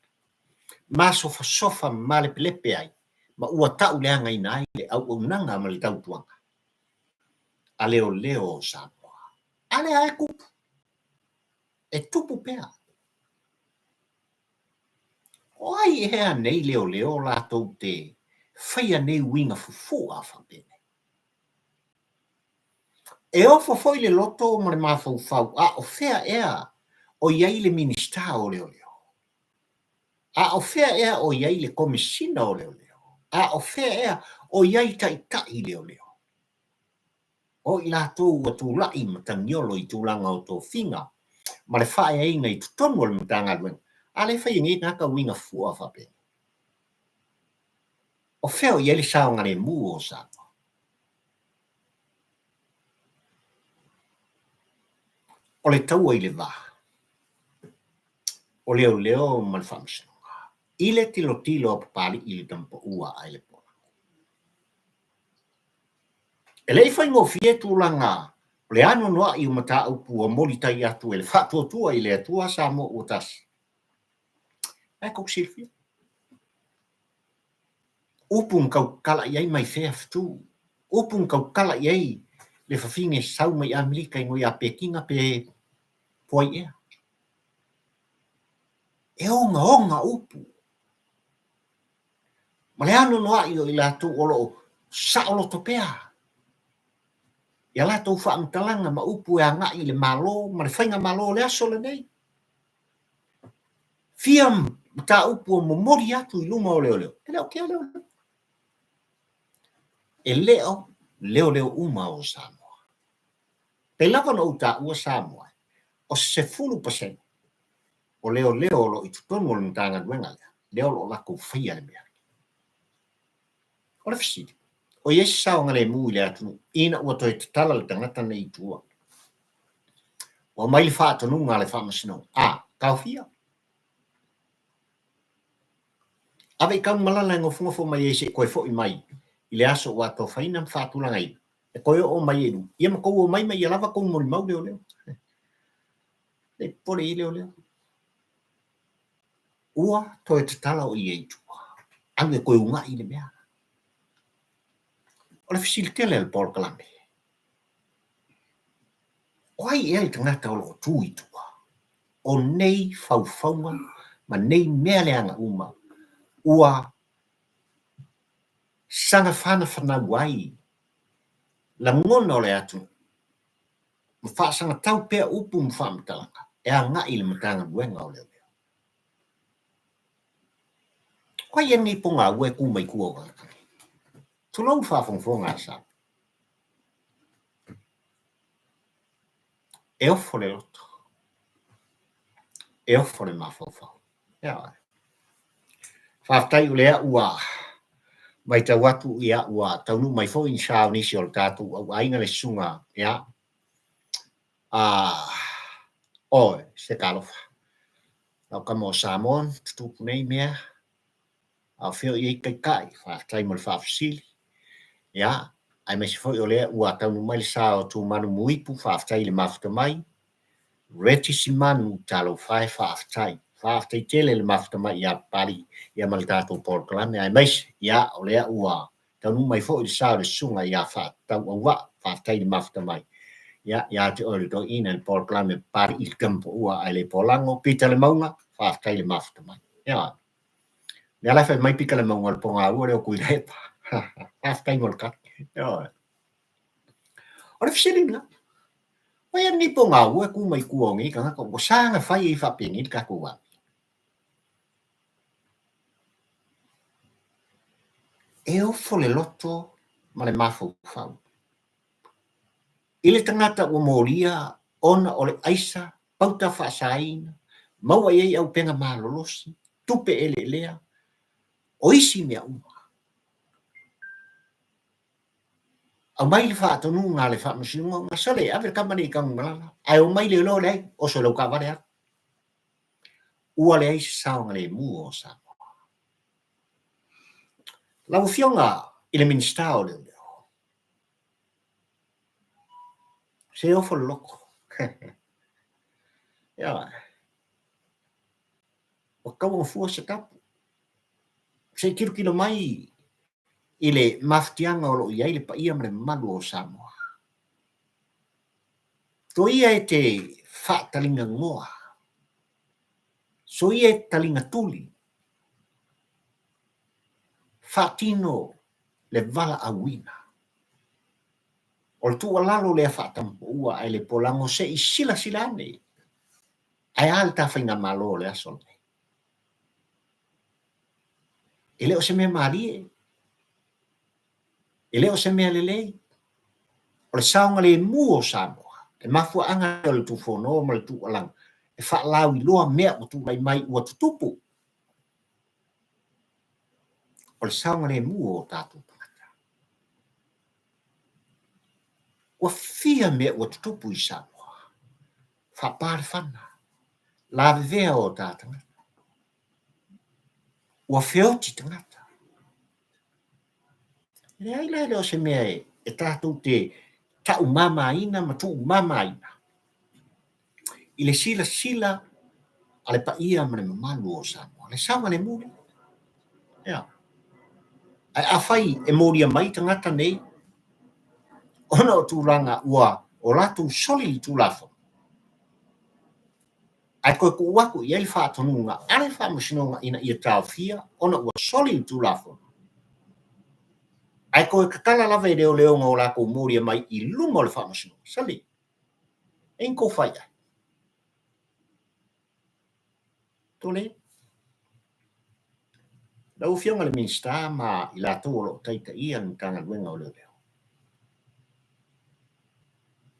masofasofa ma malepelepe ai ma ua tauleagaina ai le auaunaga ma le tautuaga a leoleo o Samoa. A lea e tupu, e tupu pea. O ai ea nei leoleo latou te faia nei uiga fufu'a faapenei? E ofo foi le loto ma le mafaufau a o fea ea o i ai le Minisita o Leoleo? A o fea ea o i ai le Komesina o Leoleo? A o fea ea o i ai taitai leoleo? O i latou ua tulai ma tagiolo i tulaga o tofiga ma le faaeaina i totonu o le Matagaluega, a lea e fai e nei tagata uiga fufu'a faapenei. O fea o i ai le saogalemu o Samoa? O le taua i le va o leoleo ma le faamasinoga i le tilotilo a Papalii i le tamapaua ae le pola. E le i faigofie tulaga o le anoanoai o mataupu ua molitai atu e le Faatuatua i le Atua Samoa ua Tasi. Ae tou silafia. Upu na tautala i ai mai fea fetu. Upu na tautala i ai le fafine sau mai Amerika i ia Pekina pe po ai ea. E ogaoga upu. Ma le anoanoai o i latou o lo o saoloto pea i a latou faamatalaga ma upu e agai i le Malo ma le Faigamalo o le aso lenei. Fia mataupu ua momoli atu i luma o leoleo, e le o kea leoleo. E le o leoleo uma o Samoa. Pei lava ona ou taua Samoa, o se 10% o leoleo o lo o i totonu o le Matagaluega lea, lea o lo o latou faia le mea. O le fesili, o i ai se saogalemu i le atunuu ina ua toe tatala le tagata nei i tua? Ua aumai le faatonuga a le Faamasinoga, a, taofia. Ave i Tanumalala e nofonofo mai ai se i toe foi mai i le aso ua atofaina ma faatulagaina, e toe oo mai ai i ia ma tou omai ma ia lava tou molimau leoleo. Le popole i leoleo. Ua toe tatala o ia i tua. Alu e toe una'i le mea. O le fesili tele a le polokalame, o ai ea le tagata o lo o tu i tua o nei faufauga ma nei mea leaga uma ua saga fanafanau ai lagona o le atunuu ma faasagatau pea upu ma faamatalaga e agai i le Matagaluega o Leoleo. O ai lenei pogaua e tu mai tua o tagata nei? Tulou le faafogafoga a Samoa. E ofo le loto, e ofo le mafaufau. Ioe. Faafetai o lea ua matau atu ia ua taunuu mai foi ni sa o nisi o le tatou auaiga le susuga ia a oi se talofa. Lau tama o Samoa tutupu nei mea a o fea o i ai Taitai, faafetai mo le faafesili. Ia, aemaise foi o lea ua taunuu mai le sa o Tumanu Muipu, faafetai i le mafuta mai. Reti Simanu, talofa e, faafetai. Faafetai tele i le mafuta mai ia Papalii ia ma le tatou polokalame, aemaise, ia, o lea ua taunuu mai foi le sa o le susuga ia Faatauauvaa, faafetai i le mafuta mai. Ia, ia te oe le toeaina i le polokalame Papalii i le Tamapaua ae le Polago, Pita Lemauga, faafetai i le mafuta mai. Ia, lea la e fai mai Pita Lemauga o le pogaua lea o Tuilaepa. Faafetai mo le tali. Ioe. O le fesili lena, o ai lenei pogaua e tu mai tua o nei tagata ua saga fai ai faapenei le tatou amio? E ofo le loto ma le mafaufau i le tagata ua molia ona o le aisa pauta faasaina, maua i ai auupega malolosi, tupe eleelea, o isi mea uma. Aumai le faatonuga a le Faamasinoga, sole, ave le tama nei i Tanumalala, ae omai leoleo leai, oso i lau taavale alu. Ua leai se saogalemu o Samoa. Lau Afioga i le Minisita o Leoleo, se ofo le loto. Ioe. Ua tatau ona fua se tapu. Se i tilotilo mai i le mafatiaga o lo o i ai le paia ma le mamalu o Samoa. Soia e te faataligagoa, soia e te taligatuli, faatino le valaauina. O le tuualalo lea faatamapaua ae le polago se i silasila ane ae a le ta faigamalo o le aso lenei. E le o se mea malie, e le o se mea lelei. O le saogalemu o Samoa, le mafuaaga o le tufono ma le tuualaga e faalauiloa mea ua tulai mai ua tutupu. O le saogalemu o tatou tagata. Ua fia mea ua tutupu i Samoa? Faapa le fana, lavevea o ta tagata. Ua feoti tagata. Leai la e le o se mea e tatou te taumamaina ma tuumamaina i le silasila a le paia ma le mamalu o Samoa, le saogalemu lea. Ea. Ae afai e molia mai tagata nei ona o tulaga ua o latou soli le Tulafono, ae toe tuu atu i ai le faatonuga a le Faamasinoga ina ia taofia ona ua soli le Tulafono, ae toe tatala lava e leoleoga o latou molia mai i luma o le Faamasinoga, sali, e ni tou fai ai. Tole. Lau Afioga i le Minisita ma i latou o lo o taitaia le Matagaluega o Leoleo,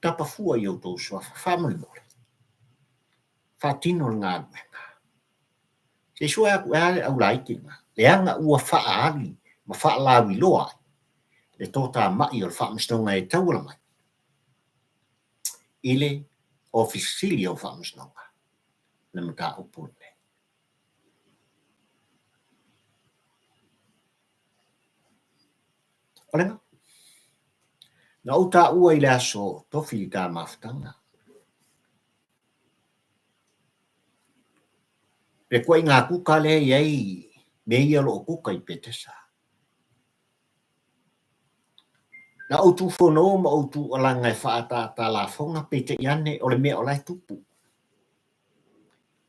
tapa fua i outou suafa, faamolemole, faatino le galuega. Se i sue atu e a le aulaiti lena, leaga ua faaali ma faalauiloa ai le totamai o le Faamasinoga e tauala mai i le Ofisa Sili o Faamasinoga le mataupu lenei. O lena, na ou taua i le aso Tofi i ta mafutaga, le tuaiga kuka lea e i ai mea ia o lo o kuka i Petesa. Na ou tufono ma ou tuualaga e faaataata lafoga, peitai ane o le mea o la e tupu.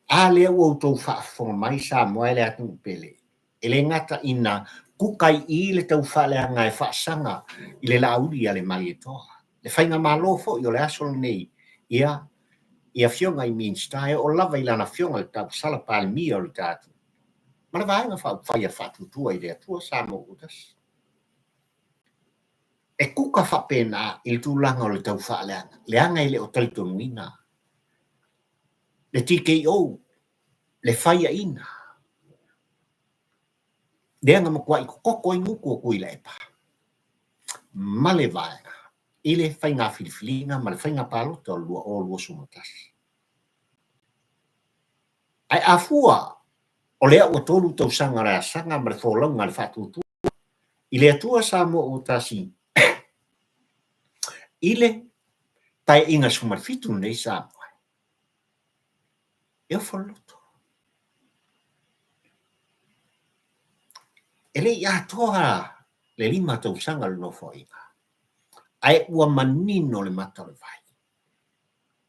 A lea ua outou faafofoga mai Samoa e le atunuu pele, e le gata ina Kuka i i le taufaaleaga e faasaga i le Laauli a le Malietoa. Le Faigamalo foi o le aso lenei, ia, i Afioga i Minisita e oo lava i Lana Afioga i le Tausala Palemia o le tatou ma le Vaega Faaupufai a le Faatuatua i le Atua Samoa ua Tasi. E kuka faapena i le tulaga o le taufaaleaga, leaga e le o talitonuina le TKO, le faiaina, lea na matuai kokoto ai gutu o Tuilaepa ma le Vaega i le faiga filifiliga ma le faiga palota o le 2021. Ae a fua o lea ua 3 tausaga o le asaga ma le folauga a le Faatuatua i le Atua Samoa ua Tasi i le Paeaiga 17 lenei Samoa, e ofo le loto. E le i atoa le 5 tausaga o le Nofoaiga, ae ua manino le mata o le vai.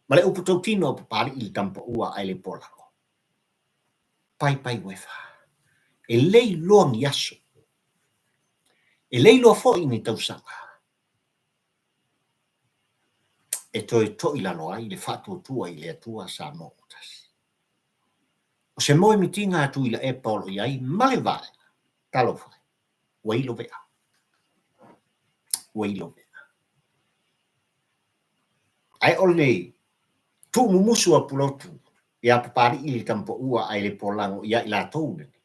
Ma le upu tautino a Papalii le Tama Paua ae le Polago, Paipai Uefa, e le iloa ni aso, e le iloa foi ni tausaga e toe toilalo ai le faatuatua i le Atua Samoa ua Tasi. O se moemitiga a Tuilaepa o lo o i ai ma le Vaega, talofa e, ua ilo vea, ua ilo vea. Ae o le tuumumusu a Pulotu ia Papalii le Tama Paua ae le Polago ia i latou lenei,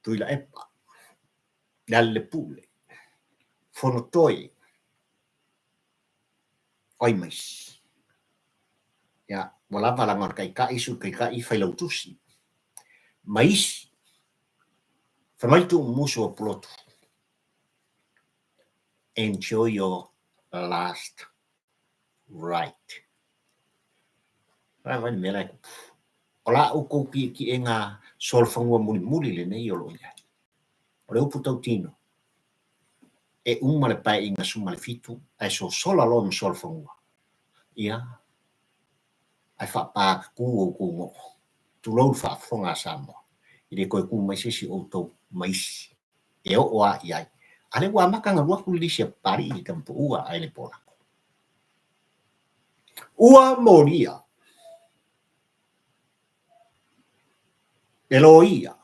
Tuilaepa, Lealailepule, Fonotoe, o ai ma isi? Ia, ua lava leaga o le Taitai, Sui Taitai, Failautusi ma isi. Fai mai le tuumumusu a Pulotu, enjoy your last ride. Vaai le mea la e tupu. O la outou tietieega solofanua mulimuli lenei o lo o i ai. O le upu tautino, e uma le Paeaiga 17 ae sosola loa ma solofanua, ia, ae faapatatu outou noo. Tulou le faafofoga a Samoa, e le toe tu mai se isi o outou ma isi e oo lava i ai. A lea ua amata ona alu atu le lisi a Papalii i le Tama Paua ae le Polago. Ua molia le loia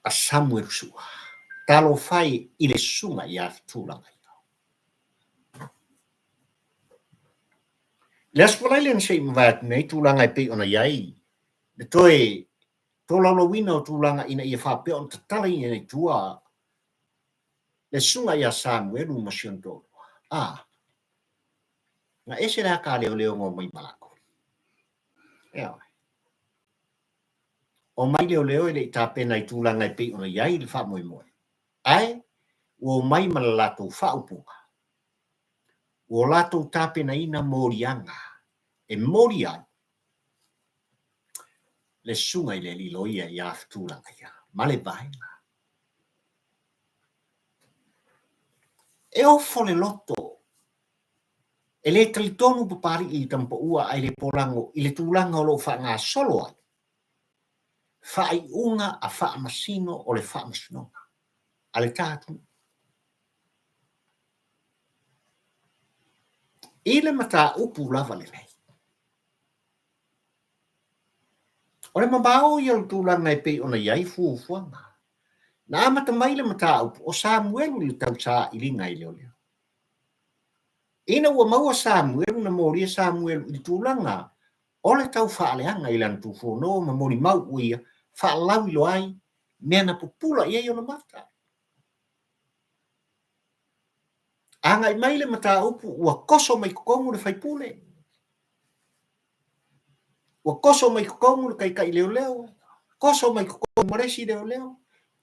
a Samuelu Sua, talofa e i le susuga ia Tulaga. I le Aso Faraile na se i mavae atu nei tulaga e pei ona i ai le toe tolaulauina o tulaga ina ia faapea ona tatalaina i tua le susuga ia Samuelu ma si ona toalua. A, na ese le ata a leoleo na omai ma latou. Ioe. Omai leoleo e le i tapena i tulaga e pei ona i ai le faamoemoe, ae ua omai ma le latou faaupuga Ua latou tapenaina moliaga e moli ai le susuga i le alii loia ia Fetulagaia ma le vaega. E ofo le loto, e le talitonu Papalii i le Tama Paua ae le Polago i le tulaga o lo o faagasolo ai faaiuga a faamasino o le Faamasinoga a le ta atunuu. I le mataupu lava lenei, o le mamao ia o le tulaga e pei ona i ai fuafuaga. Na amata mai le mataupu o Samuelu i le tausailiga i leoleo. Ina ua maua Samuelu, na molia Samuelu i le tulaga o le taufaaleaga i lana tufono ma molimau ua ia faalauiloa ai mea na pupula i ai ona mata. Agai mai le mataupu ua toso mai totonu le faipule, ua toso mai totonu le taitai leoleo, toso mai totonu ma le isi leoleo,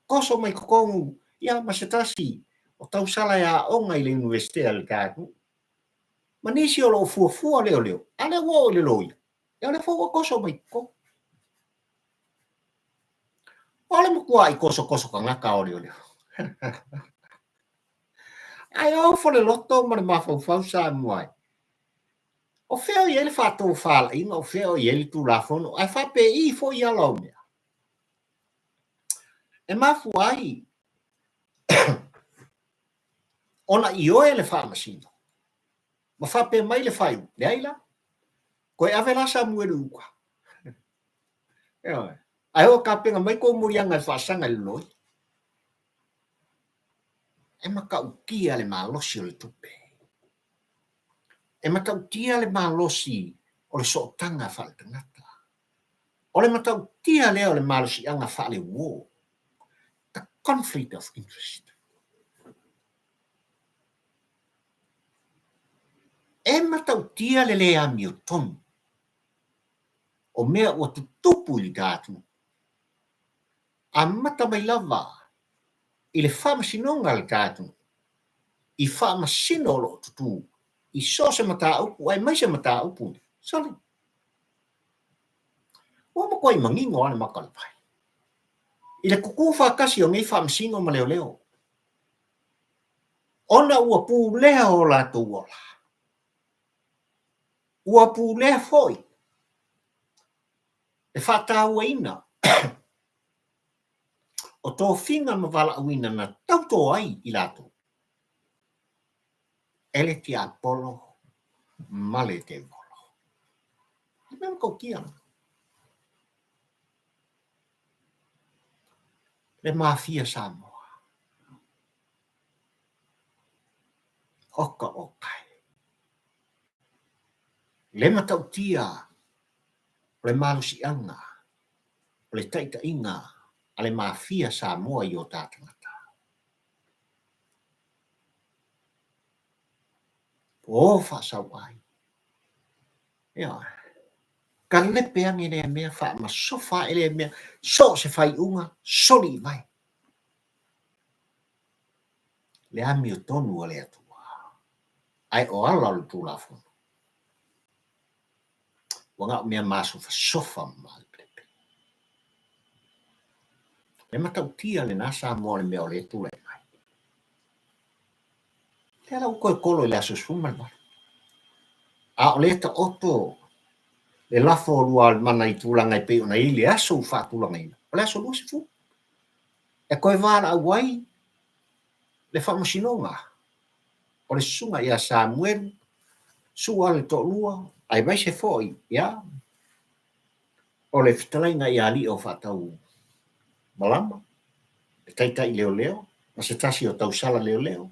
toso mai totonu ia ma se tasi o tausala e aoga i le Iunivesite a le ta atunuu. Ma nisi o lo o fuafua leoleo, a lea ua oo i le loia, ia o lea foi ua toso mai totonu. O le matuai tosotoso tagata o leoleo. Ae ofo le loto ma le mafaufau Samoa e. O fea o i ai le faatofalaiga, o fea o i ai le Tulafono, ae faapei foi ala o mea. E mafua ai ona ioe le Faamasino ma faapea mai le faaiuga, leai la, toe ave la Samuelu i uta. Ioe. Ae o tapena mai tou moliaga e faasaga i le loia. E matautia le malosi o le tupe. E matautia le malosi o le sootaga faaletagata. O le matautia lea o le malosiaga faaleuo, the conflict of interest. E matautia le le amiotonu o mea ua tutupu i le ta atunuu, amata mai lava i le faamasinoga a le ta atunuu, i faamasino o lo o tutū i so o se mataupu aemaise mataupu sole. Ua matuai manino lava le mata o le vai i le tutū faatasi o nei faamasino ma leoleo, ona ua pulea o latou ola, ua pulea foi le faatauaina o tofiga ma valaauina na tauto ai i latou e le tiapolo ma le tevolo. Le mea matautia lena. Le mafia Samoa. Oka oka e. Le matautia o le malosiaga o le taitaiga a le Mafia Samoa i o ta tagata. O faasauai. Ioe. Kalepe ane lea mea, faamasofa ae lea mea, so o se faaiuga, soli i vae. Le amiotonu a le Atua, ae o ala o le Tulafono. Ua na o mea masofasofa ma malepelepe. Le matautia lena Samoa o le mea o lea e tulai mai. Lea la ua toe tolo i le aso 18. A o lea taoto le lafo o Lualimana i tulaga e pei ona i ai le aso ua faatulagaina, o le aso 20. E toe valaau ai le faamasinoga o le susuga ia Samuelu Sua le toalua, aemaise foi ia o le fetalaiga ia Alii o Faatau Malama, le taitai leoleo ma se tasi o tausala leoleo,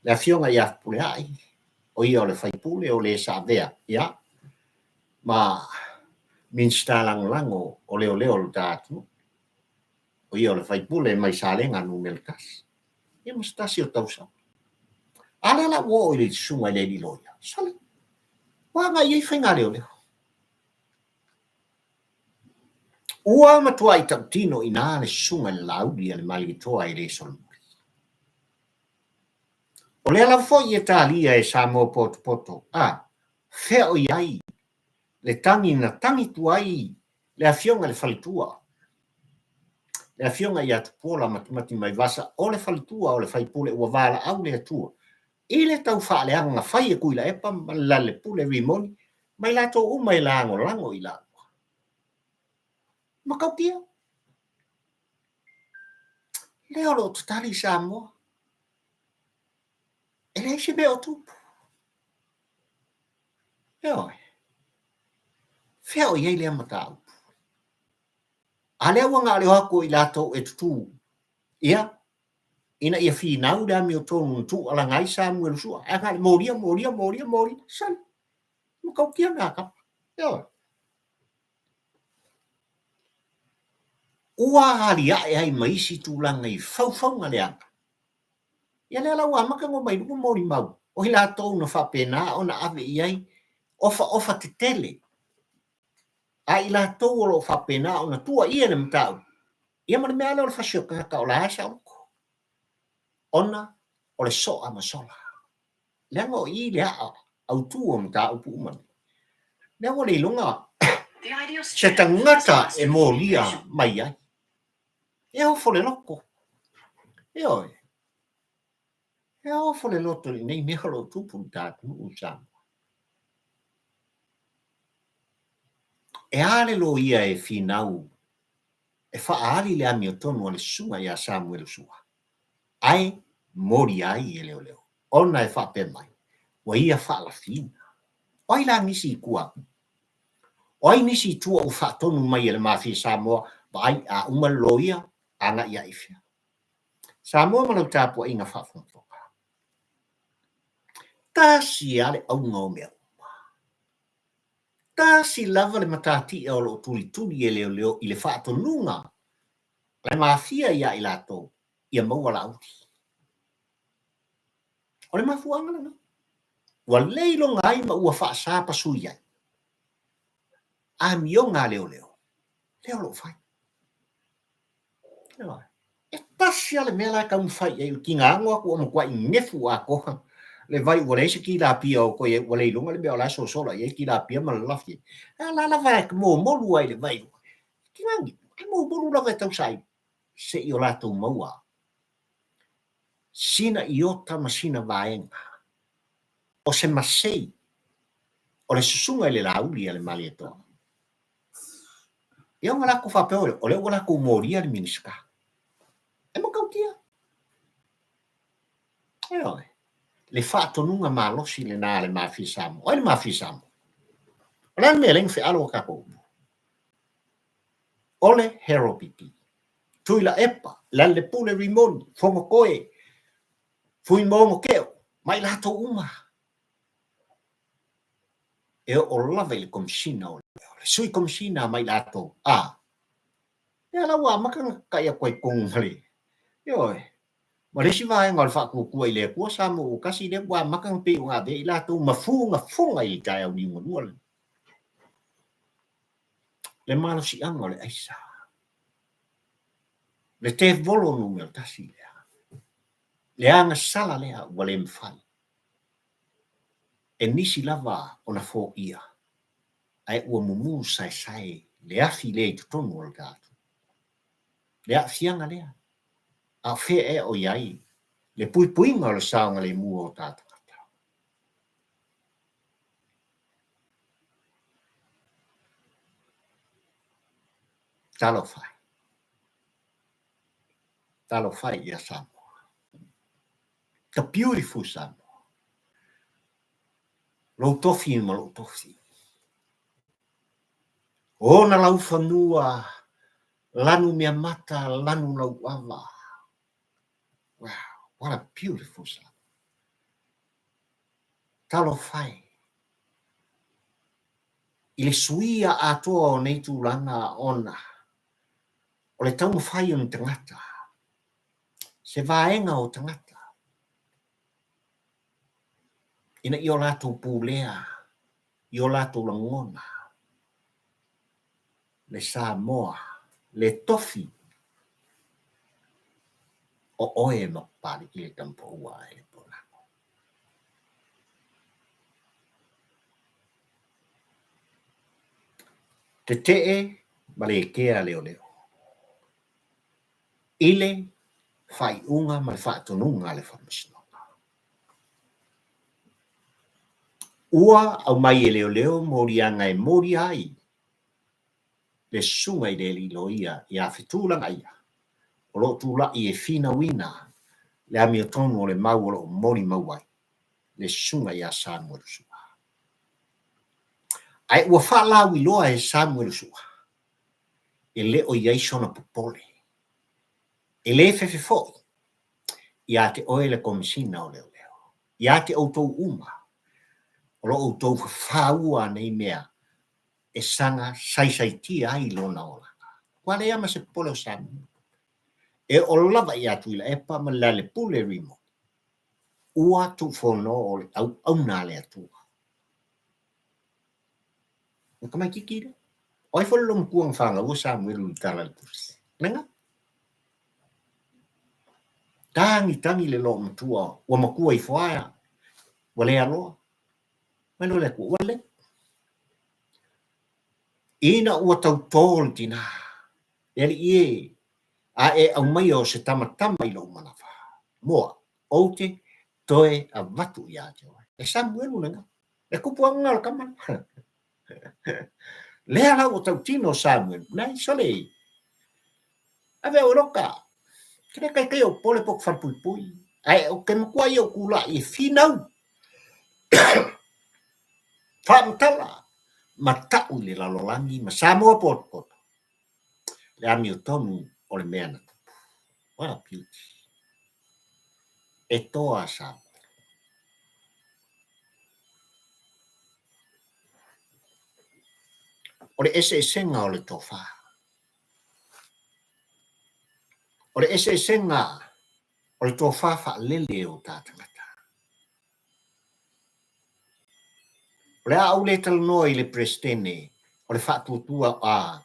le afioga ia Fepuleai, o ia o le faipule o le sa avea ia ma Minisita Lagolago o Leoleo o le ta atunuu, o ia o le faipule mai Salega 1. Ia ma se tasi o tausaga. A lea la ua oo i le susuga i le alii loia, sole, ua agai i ai faiga leoleo. Ua matuai tautino i ina le susuga i le Laauli a le Malietoa e le solomuli. O lea lava foi e talia e Samoa potopoto, a, fea o i ai le tagi na tagi tuai le afioga i le faletua, le afioga ia Tupuola Matimatimaivasa, o le faletua o le faipule ua valaau le Atua i le tau faaleaga fai e Tuilaepa ma le Lalelepule Rimoni ma i latou uma e lagolago i laua. Matautia. Lea o lo o tatali Samoa. E leai se mea o tupu. Ioe. Fea o i ai lea mataupu? A lea ua na o le o atu o i latou e tutū, ia, ina ia finau le amiotonu na tuualaga ai Samuelu Sua, ae na o le molia, molia, molia, molia, sali, matautia mea a tama. Ioe. Ua aliae ai ma isi tulaga i faufauga leaga. Ia lea la ua amata ona omai i luga molimau o i latou na faapena ona ave i ai ofaofa tetele a i latou o lo o faapena ona tuuaia le mataupu, ia ma le mea lea o le fasi o tagata o la e saoloto, ona o le soa ma sola. Leaga o i le aa autu o mataupu uma nei. Lea ua le iloga se tagata e molia mai ai. E ofo le loto. Ioe. E ofo le loto i nei mea o lo o tupu i le ta atunuu i Samoa. E a le loia e finau e e faaali le amiotonu a le susuga ia Samuelu Sua, ae molia ai e leoleo, ona e faapea mai, ua ia faalafiina. O ai la nisi i tua atu? O ai nisi i tua ua faatonu mai e le Mafia Samoa, vaai, a uma le loia, agai ae i fea? Samoa ma lau tapuaiga faafogafoga. Tasi lava le auga o mea uma. Tasi lava le matatia o lo o tulituli e leoleo i le faatonuga a le Mafia ia i latou ia maua Laauli. O le mafuaaga lena ua le iloga ai ma ua faasapasui ai amioga a leoleo lea o lo o fai. E tasi lava le mea la e taumafai i ai, o le tigago atu ua matuai nefu atoa le vai ua leai se tilapia o toe ua le iloga le mea o la e sosola i ai tilapia ma lalafi ai. A la lava e momolu ai i le vai. Tigagi, e momolu lava e tausaili se i o latou maua sina iota ma sina vaega o se masei o le susuga i le Laauli a le Malietoa. Ia ona latou faapea o lea ua latou molia le Minisita. E matautia. Ioe. Le faatonuga malosi lena a le Mafia Samoa. O ai le Mafia Samoa? O le a le mea e ala ai ona fealo a tatou upu? O le Harold Pipi, Tuilaepa, Lealailepule Rimoni, Fonotoe, Fuimaono Teo, ma i latou uma. E oo lava i le Komesina o le Sui Komesina ma i latou, a, lea la ua amata ona tatai atu ai i totonu ma le, ioe, ma le isi vaega o le Faatuatua i le Atua Samoa ua Tasi lea ua amata ona pei ona avea i latou ma fugafuga i le taeao liugalua lenei. Le malosiaga o le aisa, le tevolo numera tasi lea, le agasala lea ua le mafai e nisi lava ona foia, ae ua mumu saesae le afi lea i totonu o le ta atunuu. Le aafiaga lea, a o fea ea o i ai le puipuiga o le saogalemu o ta tagata? Talofa e. Talofa e ia Samoa. The beautiful Samoa. Lou tofi ma lou tofi. Ona laufanua, lanu meamata, lanu lauava. Wow, what a beautiful Samoa. Talofa e. I le suia atoa o nei tulaga ona o le taumafai o ni tagata, se vaega o tagata, ina ia o latou pulea i o latou lagona le Samoa, le tofi o oe ma Papalii le Tamapaua ae le Polago. Tetee ma le kea leoleo i le faaiuga ma le faatonuga a le Faamasinoga. Ua aumai e leoleo moliaga e molia ai le susuga i le alii loia ia Fetulagaia o lo o tulai e finauina le amiotonu o le mau o lo o molimau ai le susuga ia Samuelu Sua. Ae ua faalauiloa e Samuelu Sua e le o i ai sona popole, e le fefe foi ia te oe le Komesina o Leoleo, ia te outou uma o lo outou fafaua nei mea e saga saisaitia ai lona olaga. Ua leai ma se popole o Samoa. E oo lava ia Tuilaepa ma Lealailepule Rimoni, ua tuufono o le auauna a le Atua. O tamaititi lea. O ai foi le loomatua na fanau o Samuelu i le tala i le tusi? Lenga. Tagitagi le loomatua ua matua ifo ae ua le aloa. Mai loa le Atua, ua lelei. Ina ua tautō le tinā, le alii e, a e aumaia o se tamatama i lou manava, moa, ou te toe avatu ia te oe. E Samuelu lenga. E kupu anga o le tama lea. Lea la ua tautino Samuelu, leai, sole. Ave au e loka. Ke le taitai ou popole po o te falepuipui, ae ou te matua ia ou tulai e finau, faamatala ma ta'u i le lalolagi ma Samoa potopoto le amiotonu o le mea na tupu. What a beauty. E toa Samoa. O le eseesega o le tofa. O le eseesega o le tofa faalele o ta tagata. O le a ou le talanoa i le Peresetene o le Faatuatua a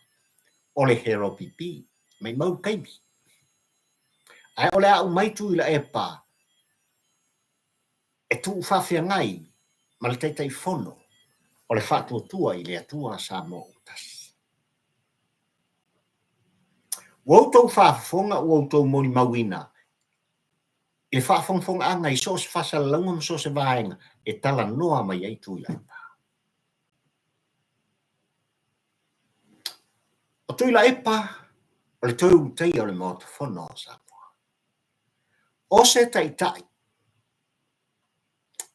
o le HRPP, maimau le taimi. Ae o le a aumai Tuilaepa e tuufaafeagai ma le Taitaifono o le Faatuatua i le Atua Samoa ua Tasi. Ua outou faafofoga, ua outou molimauina i le faafogafogaaga i so o se faasalalauga ma so o se vaega e talanoa mai ai Tuilaepa. O Tuilaepa o le toe ulutaia o le Maota Fono o Samoa. O se taitai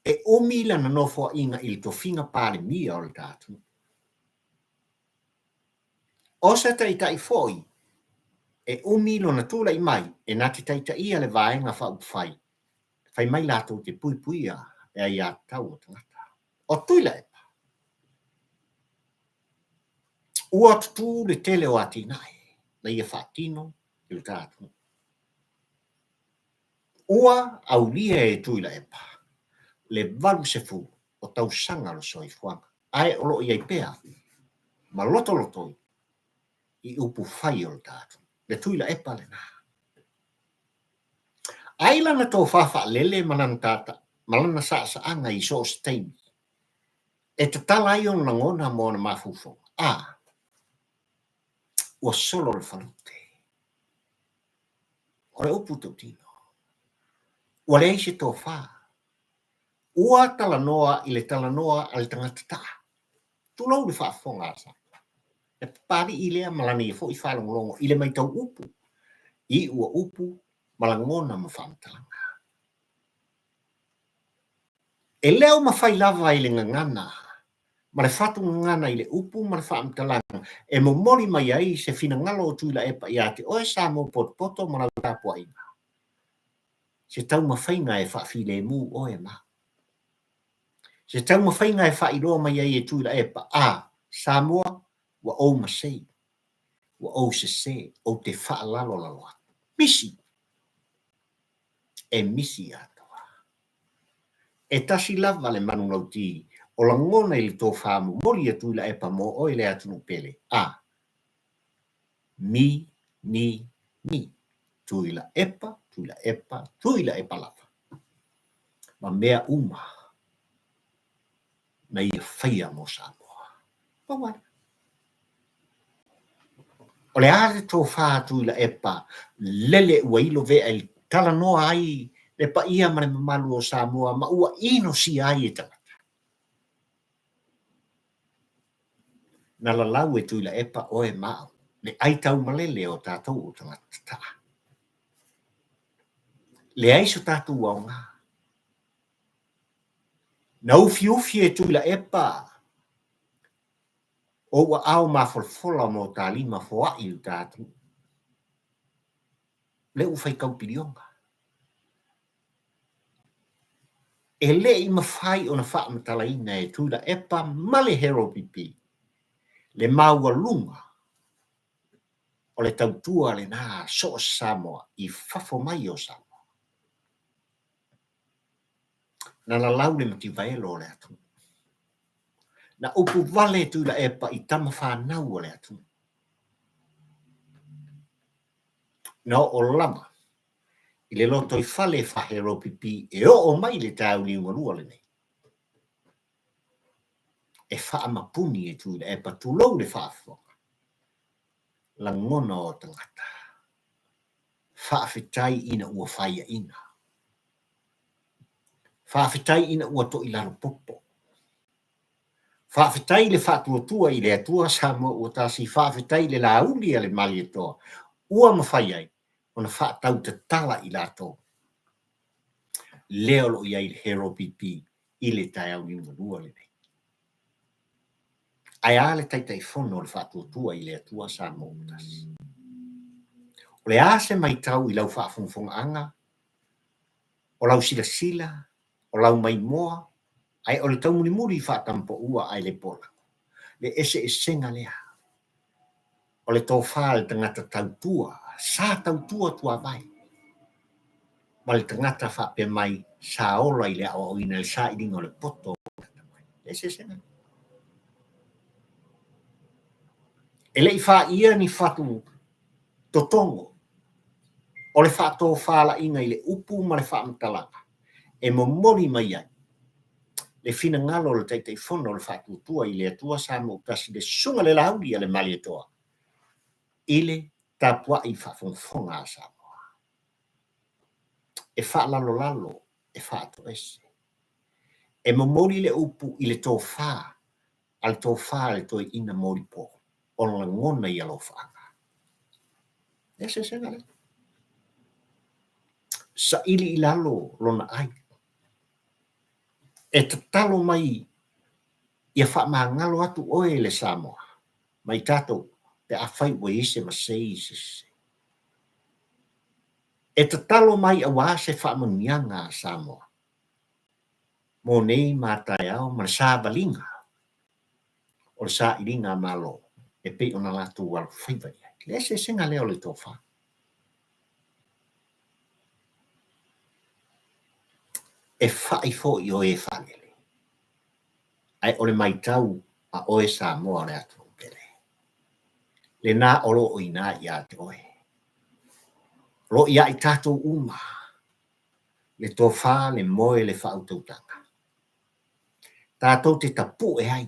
e umi lana nofoaiga i le tofiga Palemia o le ta atunuu. O se taitai foi e umi lona tulai mai e na te taitaia le Vaega Faaupufai fai mai latou te puipuia le aiatatau o tagata. O Tuilaepa, ua tutū le tele o atinae na ia faatino i lo ta atunuu. Ua aulia e Tuilaepa le 80 o tausaga o le soifuaga, ae o lo o i ai pea ma lotolotoi i upu fai o le ta atunuu. Le Tuilaepa lena. Ai lana tofa faalele ma lana tata ma lana saasaaga i so o se taimi e tatala ai ona lagona ma ona mafaufauga, a ua solo le falute. O le upu tautino, ua leai se tofa. Ua talanoa i le talanoa a le tagata taa. Tulou le faafofoga a Samoa. Le Papalii lea ma lana ia foi faalogologo i le maitau upu, i ua upu ma lagona ma faamatalaga. E le o mafai lava i le gagana ma le fatu gagana i le upu ma le faamatalaga e momoli mai ai se finagalo o Tuilaepa ia te oe Samoa potopoto ma lau tapuaiga, se taumafaiga e faafilemu oe ma au. Se taumafaiga e faailoa mai ai e Tuilaepa, a, Samoa, ua ou masei, ua ou sese, ou te faalalolalo atu. Misi! E misi atoa. E tasi lava le manulauti o lagona i le tofa momoli a Tuilaepa mo oe le atunuu pele, a, mi, ni, ni. Tuilaepa, Tuilaepa, Tuilaepa lava. Ma mea uma na ia faia mo Samoa. Pau lava lea. O le a le tofa a Tuilaepa lele ua ilo vea i le talanoa ai le paia ma le mamalu o Samoa ma ua inosia ai e tagata. Na lalau e Tuilaepa oe ma au le aitaumalele o tatou o tagata tataa. Leai so tatou aoga. Na ufiufi e Tuilaepa ou aao mafolafola ma o ta lima foai i uta atunuu. Lea ua faitau piliona. E le i mafai ona faamatalaina e Tuilaepa ma le HRPP le maualuga o le tautua lena a so o se Samoa i fafo mai o Samoa. Na lalau le mativaelo o le atunuu. Na upu vale Tuilaepa i tama fanau a le atunuu. Na oo lava i le lotoifale faa-HRPP e oo mai le taeao liugalua lenei. E faamapuni e Tuilaepa, tulou le faafofoga, lagona o tagata. Faafetai ina ua faiaina. Faafetai ina ua toilalo popo. Faafetai i le faatuatua i le Atua Samoa ua tasi, faafetai i le Laauli a le Malietoa. Ua mafai ai ona faatautatala i latou lea o lo o i ai i le Hero BP i le taeao liugalua lenei. Ae a le Taitaifono o le Faatuatua i le Atua Samoa ua Tasi? O le a se matau i lau faafogafogaaga, o lau silasila, o lau maimoa, ae o le taumulimuli faatamapaua ae le polago, le eseesega lea o le tofa a le tagata tautua, sa tautua tuavae, ma le tagata faapea mai sa ola i le aoaoina i le sailiga o le poto o le atamai. Le eseesega lea. E le i faia ni fatu totogo o le faatofalaiga i le upu ma le faamatalaga e momoli mai ai le finagalo o le Taitaifono o le Faatuatua i le Atua Samoa-ua-tasi, le Susuga i le Laauli a le Malietoa, i le tapuai faafogafoga a Samoa. E faalalolalo, e faatoese, e momoli le upu i le tofa a le tofa a le toeaina molipo o lagona i alofaaga. Le eseesega lea. Saili i lalo lona ai. E tatalo mai ia faamagalo atu oe le Samoa ma i tatou pe afai ua i ai se masei se sese. E tatalo mai auā se faamanuiaga a Samoa mo nei ma taeao ma le savaliga o le sailiga a Malo e pei ona latou alofaiva i ai. Le eseesega lea o le tofa. E fai foi o e faalele, ae o le matau a oe Samoa o le atunuu pele, lena o lo o i ina ia te oe. O lo o ia i tatou uma le tofa, le moe, le faautautaga. Tatou te tapue ai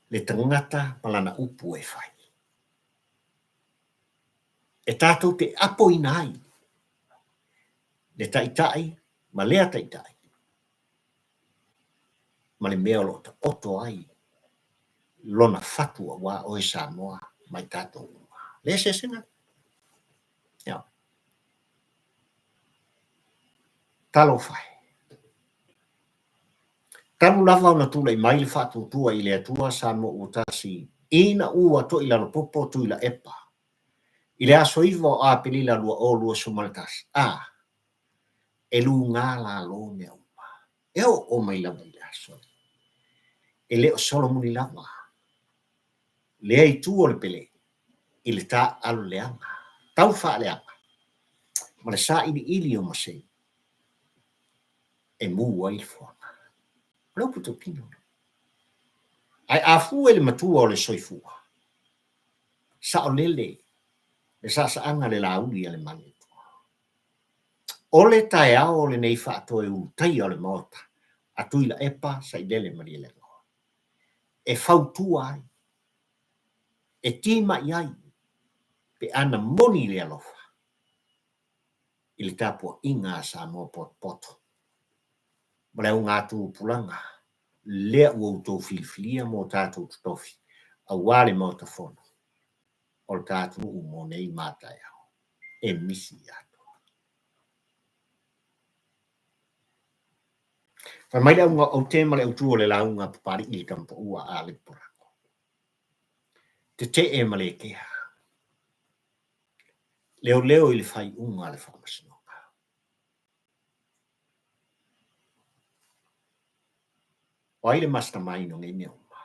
le tagata ma lana upu e fai. E tatou te apoina ai le taitai ma lea taitai ma le mea o lo o taoto ai lona fatu aua oe Samoa ma i tatou uma. Le eseesega lea. Talofa e! Talu lava ona tulai mai le faatuatua i le Atua Samoa ua tasi ina ua toilalopopo Tuilaepa i le aso 9 o Aperila 2021, a e luga lalo mea uma, e oo mai lava i le aso lenei. E le o solomuli lava lea itu o le pele i le taaalo leaga, tau faaleaga ma le sailiili o masei e mu ai le fuaga. O le upu tautino lea. Ae a fua i le matua o le soifua, saolele le saasaaga le lauli a le Malietoa. O le taeao o lenei faatoe ulutaia o le Maota a Tuilaepa Sailele Malielegaoi, e fautua ai, e timai ai pe a na moni le alofa i le tapuaiga a Samoa potopoto ma le augatupulaga lea ua outou filifilia mo tatou totofi aua le Maota Fono o le ta atunuu mo nei ma taeao e misi atoa. Fai mai le auga o aute ma le autu o le lauga a Papalii i le Tamapaua a Lepolago. Tetee ma le kea. Leoleo i le faaiuga a le Faamasinoga. O ai le mastermind o nei mea uma?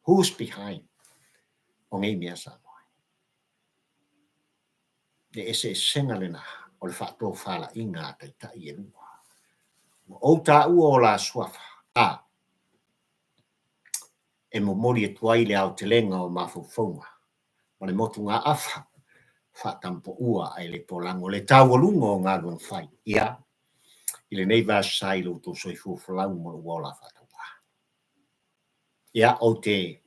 Who's behind o nei mea Samoa? Le eseesega lena o le faatofalaiga a taitai e lua. Ua ou taua o la suafa, a e momoli atu ai le aotelega o mafaufauga ma le motugaafa faatampoua ae le polago le taualuga o galuega fai ia i lenei vasa i lo outou soifua folau ma lou ola faatauvaa. Ia, ou te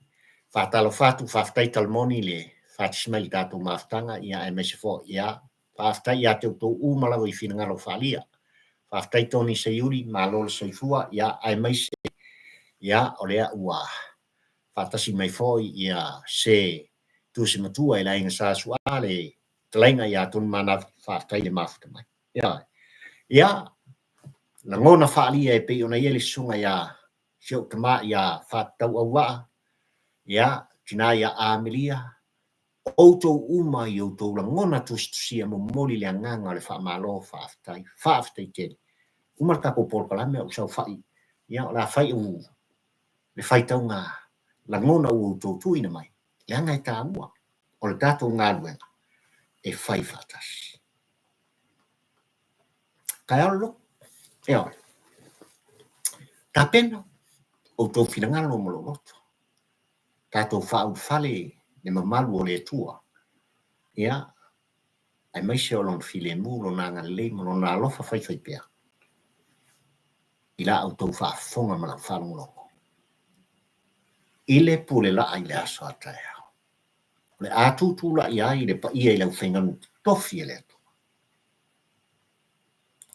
faatalofa atu, faafetai Talamoni le faatasi mai i le tatou mafutaga, ia aemaise foi, ia, faafetai ia te outou uma lava i finagalo faaalia. Faafetai Tony Seiuli, malo le soifua, ia, aemaise, ia, o lea ua faatasi mai foi ia se Tusi Matua i le Aiga Sa Su'a le Fetalaiga ia Tonu Manava, faafetai le mafuta mai. Ioe. Ia, lagona faaalia e pei ona i ai le susuga ia si ou tama ia Faatatau Auvaa, ia, tina ia Amelia, outou uma i outou lagona tusitusia momoli le agaga o le faamalo faafetai, faafetai tele. Uma le tatou polokalame a ou saofai, ia o le a fai au le faitauga lagona ua outou tuuina mai, leaga e taua o le tatou galuega e fai faatasi. Taeao le loto. Ioe. Tapena outou finagalo ma lou loto. Tatou faaulufale le mamalu o le Atua, ia, aemaise o Lona filemu, Lona agalelei ma Lona alofa faifaipea i la outou faafofoga ma lau faalogologo i le pule laa i le aso a taeao. O le a tutulai ai le paia i le aufaigalu totofi a le Atua,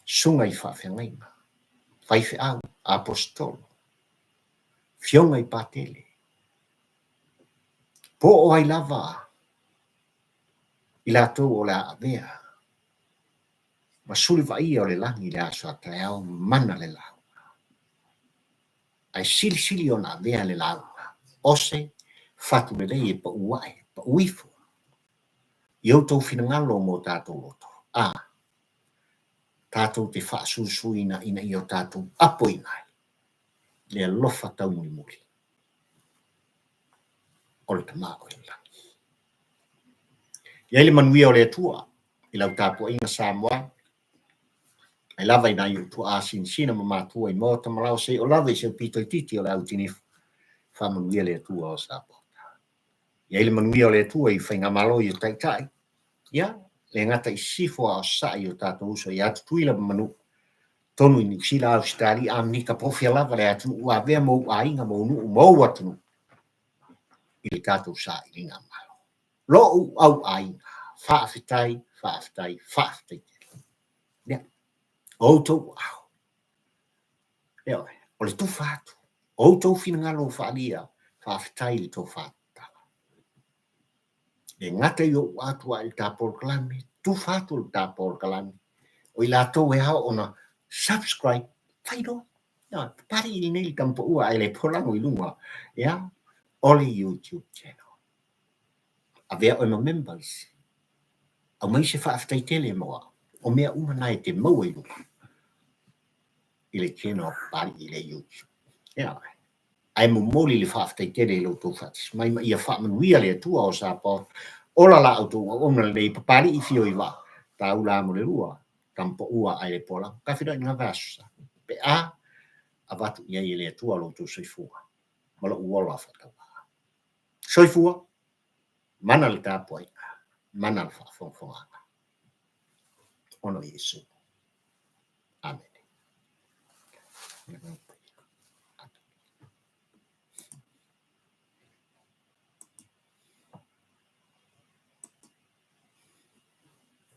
susuga i faafeagaiga, faifeau, aposetolo, fioga i Patele, po o ai lava i latou o le a avea ma suli vaaia o le lagi i le aso a taeao, mana le lauga. Ae silisili ona avea le lauga o se fatu lelei e pau ae, pau ifo i outou finagalo ma o tatou loto, a tatou te faasuisuina ina ia o tatou apoina ai le alofa taumulimuli o le Tama o i le lagi. I ai le manuia o le Atua i lau tapuaiga Samoa, mai lava i nai ou tuaa sinasina ma matua i maota ma laoa seia oo lava i si ou pito itiiti o le au tinifu, faamanuia le Atua o Samoa. I ai le manuia o le Atua i Faigamalo i o Taitai, ia, le gata i Sisifo a o Sasae i o tatou uso ia Tutuila ma Manua, tonu i Niu Sila, Ausetalia, Amerika, po o fea lava le atunuu ua avea ma ou aiga, ma ou nuu, ma ou atunuu i le tatou sailiga malo. Lo'u au aiga, faafetai, faafetai, faafetai tele. Ia, o outou aao, ioe, o le tufa atu, o outou finagalo ua faaalia, faafetai i le tofa tatala. Le gata i ou atu ae i le ta polokalame, tufa atu le ta polokalame, o i latou e ao ona subscribe, fai loa. Ioe, papalii lenei le tamapaua ae le polago i luga, ia, o le YouTube channel. Avea oe ma members, aumai se faafetai tele mo au. O mea uma na e te maua i luga i le channel a Papalii i le YouTube. Ioe. Ae momoli le faafetai tele i lo outou faatasi mai ma ia faamanuia le Atua o Samoa. Ola la outou auauna lenei Papalii fio i vaa, taula amo le lua, tamapaua ae le pola. Ka feiloai i lena vaiaso sa. Pe a avatu i ai e le Atua lo outou soifua ma lou ola faatauvaa. Soifua, mana le tapuaiga, mana le faafogafogaga. Ona o Iesu. Amene.